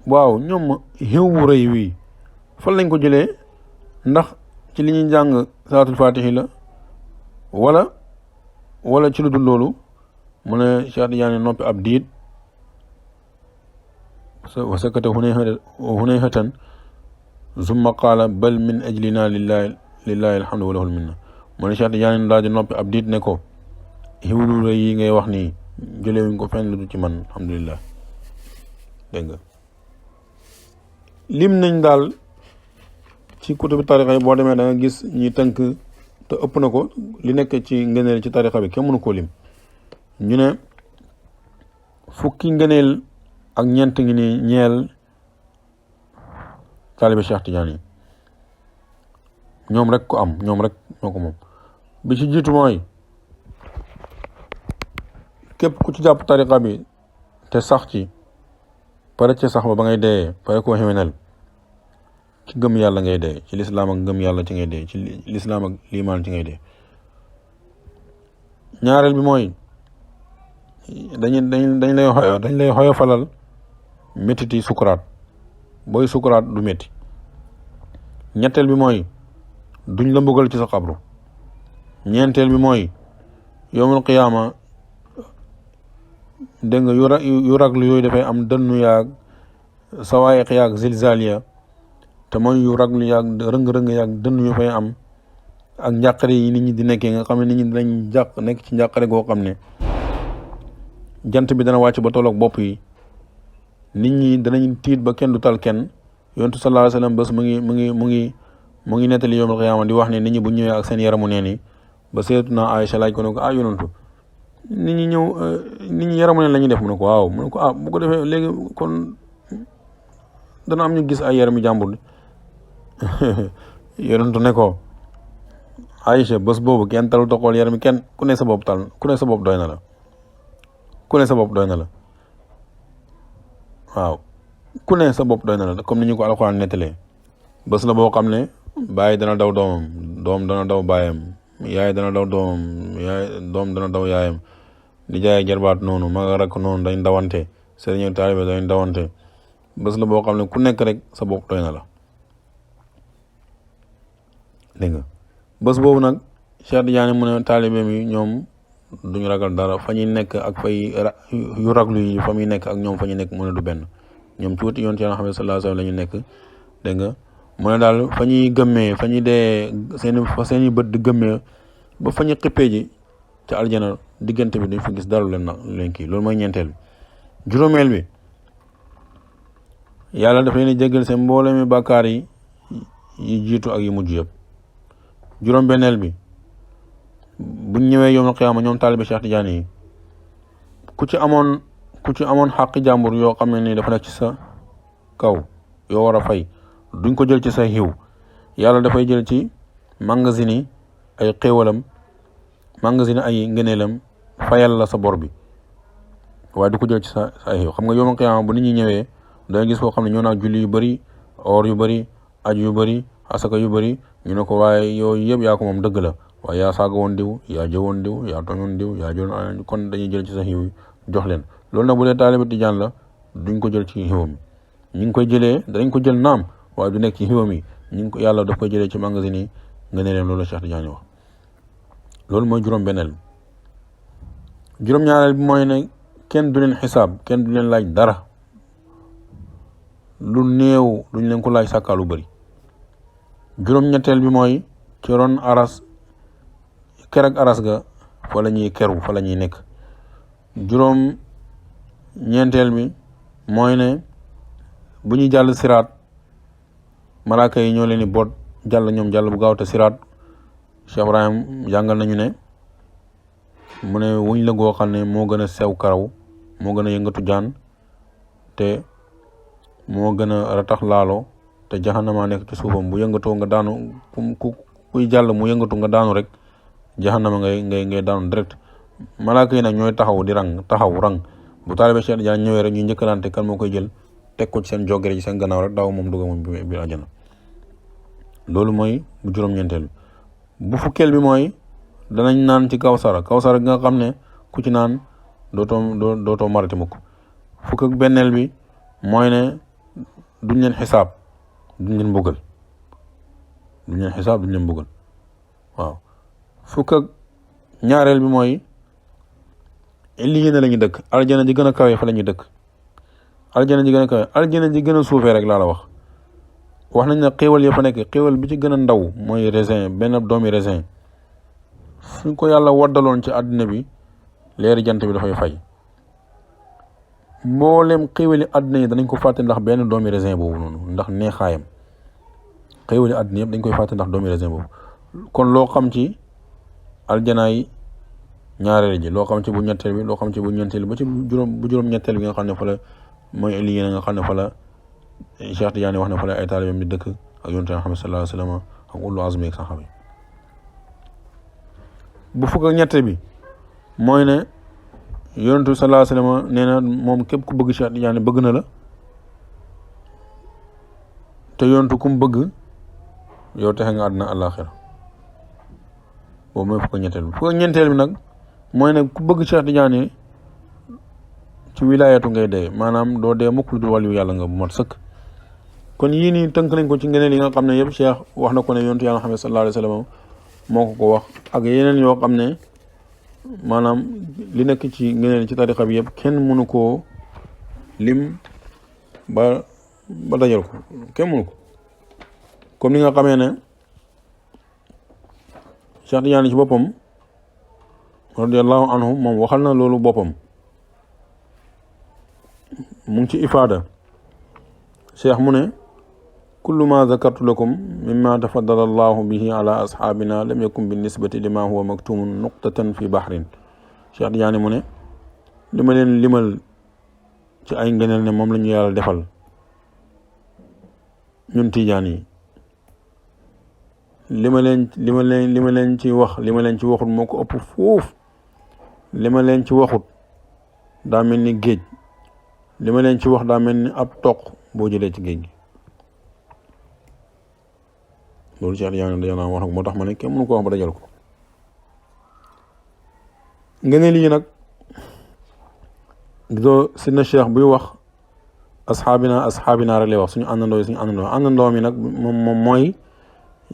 waaw ñoom xew wu rëy wi fan lañ ko jëlee ndax ci li ñuy jàng salaatul fatixi la wala ci lu dul loolu mu ne Cheikh Tidiane noppi ab diit wa sakata hunayhatan summa qaala bal min ajlina lillahi alhamdu wa lahul minna mu ne Cheikh Tidiane daal di noppi ab diit ne ko xiwlu rëy yi ngay wax nii jëlewuñ ko fenn lu dul ci man alhamdulillah dégg nga lim nañ daal ci kutubi tarixa yi boo demee da nga gis ñi tënk te ëpp na ko li nekk ci ngëneel ci tarixa bi kenn mënu koo lim ñu ne fukki ngëneel ak ñeent ngi ni ñeel taalibe Cheikh Tidiane yi ñoom rek ko am ñoom rek ñoo ko moom bi ci jiitu mooy képp ku ci jàpp tarixa bi te sax ci pare ci sax ba ngay dee pare koo xewenal ci gëm yàlla ngay dee ci lislaam ak gëm yàlla ci ngay dee ci lislaam ak liimaan ci ngay dee ñaareel bi mooy dañ lay xoyofalal méttiti sukuraat booy sukuraat du métti ñetteel bi mooy duñ la mbugal ci sa xabru ñeenteel bi mooy yowmul qiyaama dégg nga yu raglu yooyu dafay am dënnu yaag sawaayiq yaag zilzal ya te mooy yu raglu yaag rëng-rëng yaag dënnu yu fay am ak njàqare yi nit ñi di nekkee nga xam ne nit ñi dinañ nekk ci njàqare goo xam ne jant bi dana wàcc ba tolloog bopp yi nit ñi danañ tiit ba kenn du tal kenn yontu sallallahu alayhi wasallam bés mu ngi nettali yawmal qiyaama di wax ne nit ñi bu ñëwee ak seen yaramu neen yi ba Sayyidatuna Aïcha laaj ko ne ko yonantu nit ñi yaramu neen la ñuy def mu ne ko waaw mu ne ko bu ko defee léegi kon dana am ñu gis ay yarami jàmbur yonantu ne ko Aïcha bés boobu kenn talu ta xool yarami kenn ku ne sa bopp doy na la waaw ku ne sa bopp doy na la comme ni ñu ko alxuraan nettalee bés la boo xam ne bàyyi dana daw doomam doom dana daw bàyyam yaay dana daw doomam doom dana daw yaayam di jaay jarbaat noonu mag rek noonu dañ dawante sëriñ ak taalibe dañ dawante bés la boo xam ne ku nekk rek sa bopp doy na la dégg nga bés boobu nag Cheikh Tidiane mu ne taalibe mi ñoom duñu ragal dara fa ñuy nekk ak fay yu raglu yi fa muy nekk ak ñoom fa ñu nekk mu ne du benn ñoom ci wuti yoon ci Yàlla xam ne sallallahu alayhi wasallam la ñu nekk dégg nga mu ne daal fa ñuy gëmmee fa ñuy dee seeni bët di gëmmee ba fa ñu xippee ji ca aljana diggante bi duñ fa gis dara leen kii loolu mooy ñeenteel bi juróomeel bi yàlla daf leen jéggal seen mboolemi bàkkaar yi jiitu ak yi mujj yëpp juróom-benneel bi buñ ñëwee yawmal qiyaama ñoom taalibe Cheikh Tidiane yi ku ci amoon xàqi jàmbur yoo xam ne ni dafa nekk ci sa kaw yoo war a fay duñ ko jël ci sa xiw yàlla dafay jël ci magasin yi ay xéewalam magasin ay ngëneelam fayal la sa bor bi waaye du ko jël ci sa xiw xam nga yawmal qiyaama bu nit ñi ñëwee danga gis koo xam ne ñoo naa julli yu bëri or yu bëri aju yu bëri asaka yu bëri ñu ne ko waaye yooyu yëpp yaa ko moom dëgg la waaye yaa saaga woon diw yaa jëwoon diw yaa toñoon diw yaa jëloon kon dañuy jël ci sa xiw jox leen loolu nag bu dee taalibe Tijaan la duñ ko jël ci xiwam yi ñu ngi koy jëlee danañ ko jël naam waaye du nekk ci xiwam yi yàlla daf koy jëlee ci magasin yi nga ne leen loolu la Cheikh Tidiane wax loolu mooy juróom-benneel bi juróom-ñaareel bi mooy ne kenn du leen xisaab kenn du leen laaj dara lu néew duñ leen ko laaj sàkkaa lu bëri juróom-ñetteel bi mooy ci ron aras kerek aras ga fa la ñuy keru fa la ñuy nekk. juróom-ñeenteel bi mooy ne bu ñuy jàll siraat malaaka yi ñoo leen di boot jàll ñoom jàll bu gaaw te siraat Cheikh Ibrahim jàngal nañu ne mu ne wuñ la goo xam ne moo gën a sew karaw moo gën a yëngatu jaan te moo gën a ratax laalo te jahannama nekk ci suufam bu yëngatoo nga daanu kuy jàll mu yëngatu nga daanu rek jahannama ngay daanu direct. malaaka yi nag ñooy taxaw di taxaw rang bu taalibe Cheikh Tidiane ñëwee rek ñu njëkkalante kan moo koy jël teg ko ci seen jogere ci seen gannaaw rek daaw moom dugga moom biir àjjana. loolu mooy bu juróom-ñeenteel bu fukkeel bi mooy danañ naan ci kawsara gi nga xam ne ku ci naan dootoo marati mukk. fukk ak benneel bi mooy ne duñ leen xisaab duñ leen mbugal waaw. fukk ak ñaareel bi mooy illiina la ñu dëkk aljana ji gën a kawe fa la ñuy dëkk. aljana ji gën a kawe aljana ji gën a suufee rek laa la wax nañ ne xéewal ya fa nekk xéewal bi ci gën a ndaw mooy raisin benn doomi raisin suñ ko yàlla waddaloon ci àddina bi leeri jant bi dafay fay. mboolem xéewali àddina yi danañ ko fàtte ndax benn doomi raisin boobu noonu ndax neexaayam xéewali àddina yëpp dañ koy fàtte ndax doomi raisin boobu. kon loo xam ci aljanaay ñaareel ji loo xam ci bu ñetteel bi loo xam ci bu ñeenteel ba ci bu juróom-ñetteel bi nga xam ne fa la mooy lii nga xam ne fa la Cheikh Tidiane wax ne fa la ay taalibeem di dëkk ak yonent Muhammad sallallahu alayhi wa sallam ak ulul azmi ak saxaaba yi. bu fukk ak ñette bi mooy ne yonent bi sallallahu alayhi wa sallam nee na moom képp ku bëgg Cheikh Tidiane bëgg na la te yonent ku mu bëgg yow texe nga àddina àllaaxira. boobu mooy fukk ak ñetteel bi. fukk ak ñeenteel bi nag mooy ne ku bëgg Cheikh Tidiane ci wilaayatu ngay dee maanaam doo dee mukk lu dul wàllu yàlla nga bu mat sëkk. kon yii nii tënk nañ ko ci ngeneen yi nga xam ne yëpp Cheikh wax na ko ne yontu yàlla Muhammad sallallahu alayhi wa sallam moo ko wax ak yeneen yoo xam ne maanaam li nekk ci ngeneen ci tariqa bi yëpp kenn mënu koo lim ba dajal ko kenn mënu ko. comme ni nga xamee ne Cheikh Tidiane ci boppam radiyallahu anhu moom waxal na loolu boppam mu ngi ci ifaada Cheikh mu ne kullu ma zakartu lakum mimma tafaddala allahu bihi ala asxaabina lam yakun bi nisbati lima huwa maktumun nuqtatan fi bahrin. Cheikh Tidiane mu ne li ma leen limal ci ay ngëneel ne moom la ñu yàlla defal ñun Tijaan yi li ma leen ci wax li ma leen ci waxut moo ko ëpp foofu. li ma leen ci waxut daa mel ni géej li ma leen ci wax daa mel ni ab toq boo jëlee ci géej gi. loolu Cheikh Tidiane dañoo wax moo tax ma ne kenn mënu ko wax ba dajal ko. ngëneel yi nag gisoo sidna Cheikh buy wax asxaabina rek lay wax suñu àndandoo mi nag moom mooy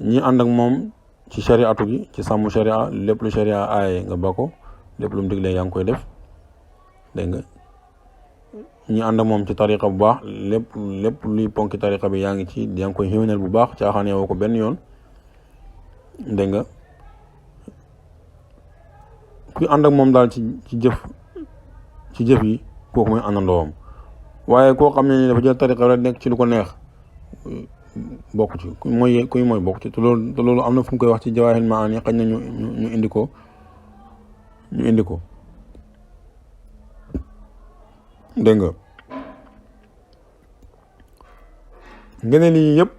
ñi ànd ak moom ci shariatu gi ci sàmm sharia lépp lu sharia aaye nga ba ko lépp lu mu diglee yaa ngi koy def dégg nga ñi ànd ak moom ci tariqa bu baax lépp luy ponki tariqa bi yaa ngi koy xéwénal bu baax caaxaane woo ko benn yoon dégg nga kuy ànd ak moom daal ci jëf yi kooku mooy àndandoowam. waaye koo xam ne ni dafa jël tariqa rek nekk ci lu ko neex bokk ci kuy mooy bokk ci te loolu am na fu mu koy wax ci jawaahirul maani xañ na ñu indi ko dégg nga ngëneel yi yëpp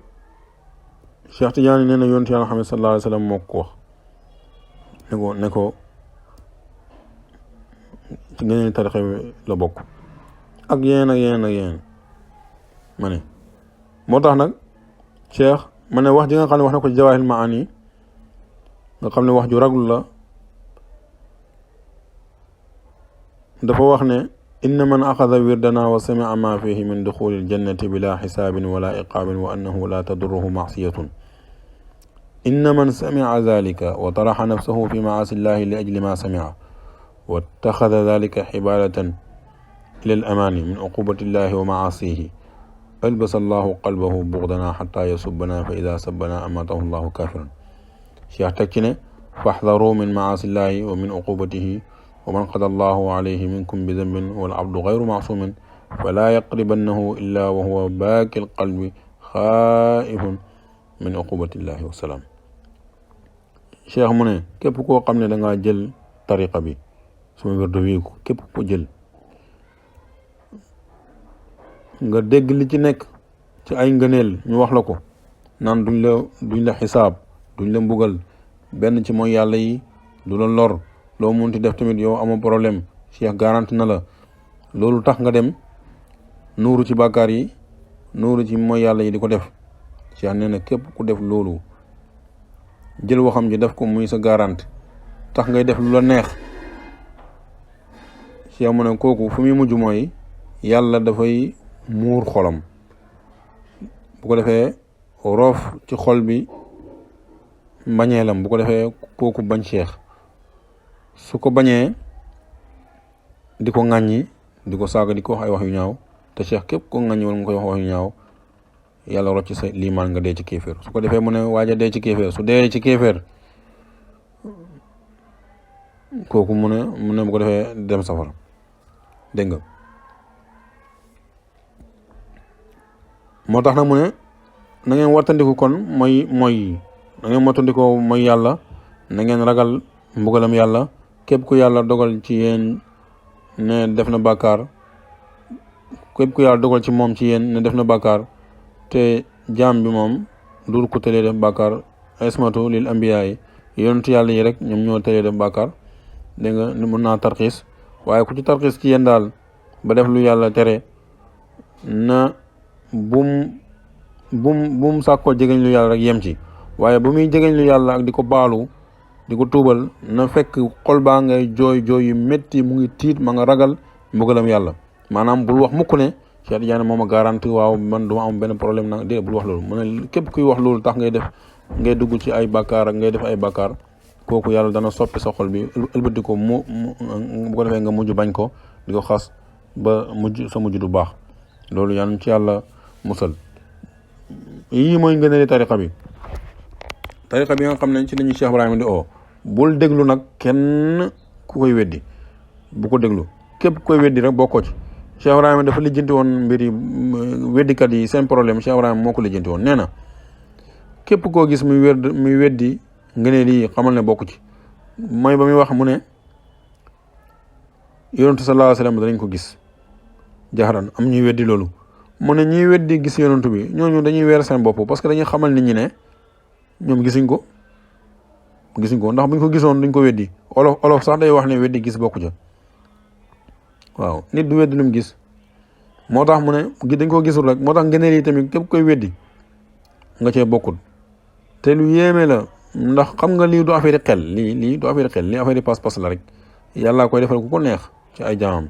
Cheikh Tidiane nee na yonent Yàlla Muhammad sallallahu alayhi wa sallam moo ko wax ne ko ci ngëneel tariqa bi la bokk ak yeneen ma ne moo tax nag Cheikh ma ne wax ji nga xam ne wax na ko ci jawaahirul maani nga xam ne wax ju raglu la dafa wax ne inna man axada wirdana wa samia ma fihi min duxuli aljannati bila xisaabin wala iqaabin wa annahu la tadurruhu macsiyatun inna man samia dalika wa taraxa nafsahu fi macaasi illahi li ajli ma samia wa attaxada dalika xibaalatan ila al amaani min uqubati illahi wa macaasihi ألبس الله قلبه بغضنا حتى يسبنا فإذا سبنا أماته الله كافرا. شيخ تكني فاحذروا من معاصي الله ومن عقوبته ومن قضى الله عليه منكم بذنب والعبد غير معصوم فلا يقربنه إلا وهو باكي القلب خائف من عقوبة الله والسلام. شيخ مني كيف كو قمنا دنگا جل طريقة بي سما وردو ويكو كيف كو جل nga dégg li ci nekk ci ay ngëneel ñu wax la ko naan duñ la xisaab duñ la mbugal benn ci mooy yàlla yi du la lor loo munti def tamit yow amoo problème Cheikh garanti na la loolu tax nga dem nuuru ci bàkkaar yi nuuru ci mooy yàlla yi di ko def Cheikh nee na képp ku def loolu jël waxam ji def ko muy sa garanti tax ngay def lu la neex Cheikh mu ne kooku fu muy mujj mooy yàlla dafay muur xolam bu ko defee roof ci xol bi mbañeelam bu ko defee kooku bañ Cheikh su ko bañee di ko ŋàññi di ko saaga di ko wax ay wax yu ñaaw te Cheikh képp ko ŋàññi wala nga koy wax yu ñaaw yàlla rocc sa liimaan nga dee ci kéeféer su ko defee mu ne waaja dee ci kéeféer su dee ci kéeféer kooku mu ne bu ko defee dem safara dégg nga moo tax nag mu ne na ngeen wattandiku kon mooy na ngeen mottandikoo mooy yàlla na ngeen ragal mbugalam yàlla képp ku yàlla dogal ci yéen ne def na bàkkaar képp ku yàlla dogal ci moom ci yéen ne def na bàkkaar te jaam bi moom dur ko tëlee def bàkkaar ismatu lil ambiya yi yonentu yàlla yi rek ñoom ñoo tëlee def bàkkaar dégg nga mun naa tarxiis waaye ku ci tarxiis ci yéen daal ba def lu yàlla tere na bum sàkkoo jegeñ lu yàlla rek yem ci waaye bu muy jegeñ lu yàlla ak di ko baalu di ko tuubal na fekk xol baa ngay jooy yu métti mu ngi tiit ma nga ragal mbugalam yàlla maanaam bul wax mukk ne Cheikh Tidiane moom a garanti waaw man duma am benn problème nag dé bul wax loolu mu ne képp kuy wax loolu tax ngay dugg ci ay bàkkaar ak ngay def ay bàkkaar kooku yàlla dana soppi sa xol bi ëlbati ko bu ko defee nga mujj bañ ko di ko xas ba sa mujj du baax loolu yàlla ci yàlla musal yii mooy ngëneeli tariqa bi nga xam ne ci lañu Cheikh Ibrahima di bul déglu nag kenn ku koy weddi bu ko déglu képp koy weddi rek bokkoo ci Cheikh Ibrahima dafa lijjanti woon mbiri weddikat yi seen problème Cheikh Ibrahima moo ko lijjanti woon nee na képp koo gis muy weddi ngëneel yi xamal ne bokku ci mooy ba muy wax mu ne yonentu sallallahu alayhi wa sallam danañ ko gis jaxaran am ñuy weddi loolu mu ne ñuy weddi gis yonentu bi ñooñu dañuy weer seen bopp parce que dañuy xamal nit ñi ne ñoom gisuñ ko ndax buñ ko gisoon duñ ko weddi olof sax day wax ne weddi gis bokku ca waaw nit du weddi lu mu gis moo tax mu ne dañ ko gisul rek moo tax ngëneel yi tamit képp koy weddi nga cee bokkul te lu yéeme la ndax xam nga lii du affaire xel lii du affaire xel lii affaire pas-pas la rek yàlla koy defal ku ko neex ci ay jaamam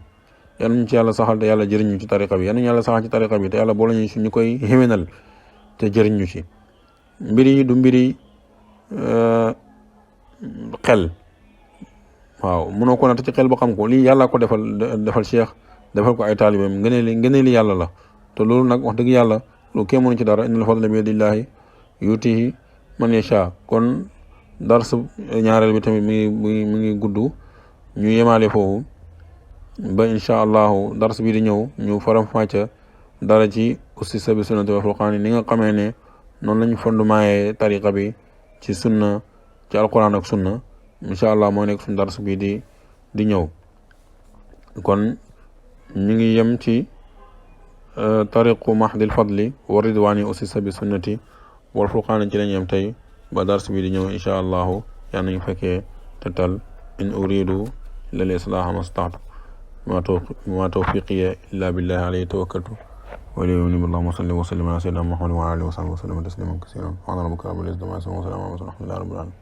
yal nañu ci yàlla saxal te yàlla jëriñ ñu ci tariqa bi yal nañu yàlla saxal ci tariqa bi te yàlla boole ñu ñu koy xéwénal te jëriñ ñu ci mbiri du mbiri xel waaw mënoo ko natt ci xel ba xam ko lii yàlla ko defal Cheikh defal ko ay taalibeem ngëneeli yàlla la te loolu nag wax dëgg yàlla lu kenn mënu ci dara innal fadla bi yadillahi yutihi man yasha kon dars ñaareel bi tamit mi ngi gudd ñu yemaale foofu ba insha allahu dars bi di ñëw ñu faram fàcce dara ci ussisa bi sunnati wal furqaan ni nga xamee ne noonu lañu fondement tariqa bi ci sunna ci alquran ak sunna insha allah moo nekk suñu dars bi di ñëw kon ñu ngi yem ci tariqu mahdil fadli wa ridwani ussisa bi sunnati wal furqaan ci lañu yem tey ba dars bi di ñëw insha allahu yaa nañu fekkee tetal in uridu illa al islaha mastata'tu ma tawfiqiya illa billahi alayhi tawakkaltu wa ilayhi unib. Allahumma salli wa sallim ala sayyidina Muhammad wa ala alihi wa sahbihi wa sallam tasliman kaseeran. Subhana rabbika rabbil izzati amma yasifun wa salamun ala al mursalin walhamdulillahi rabbil alamin.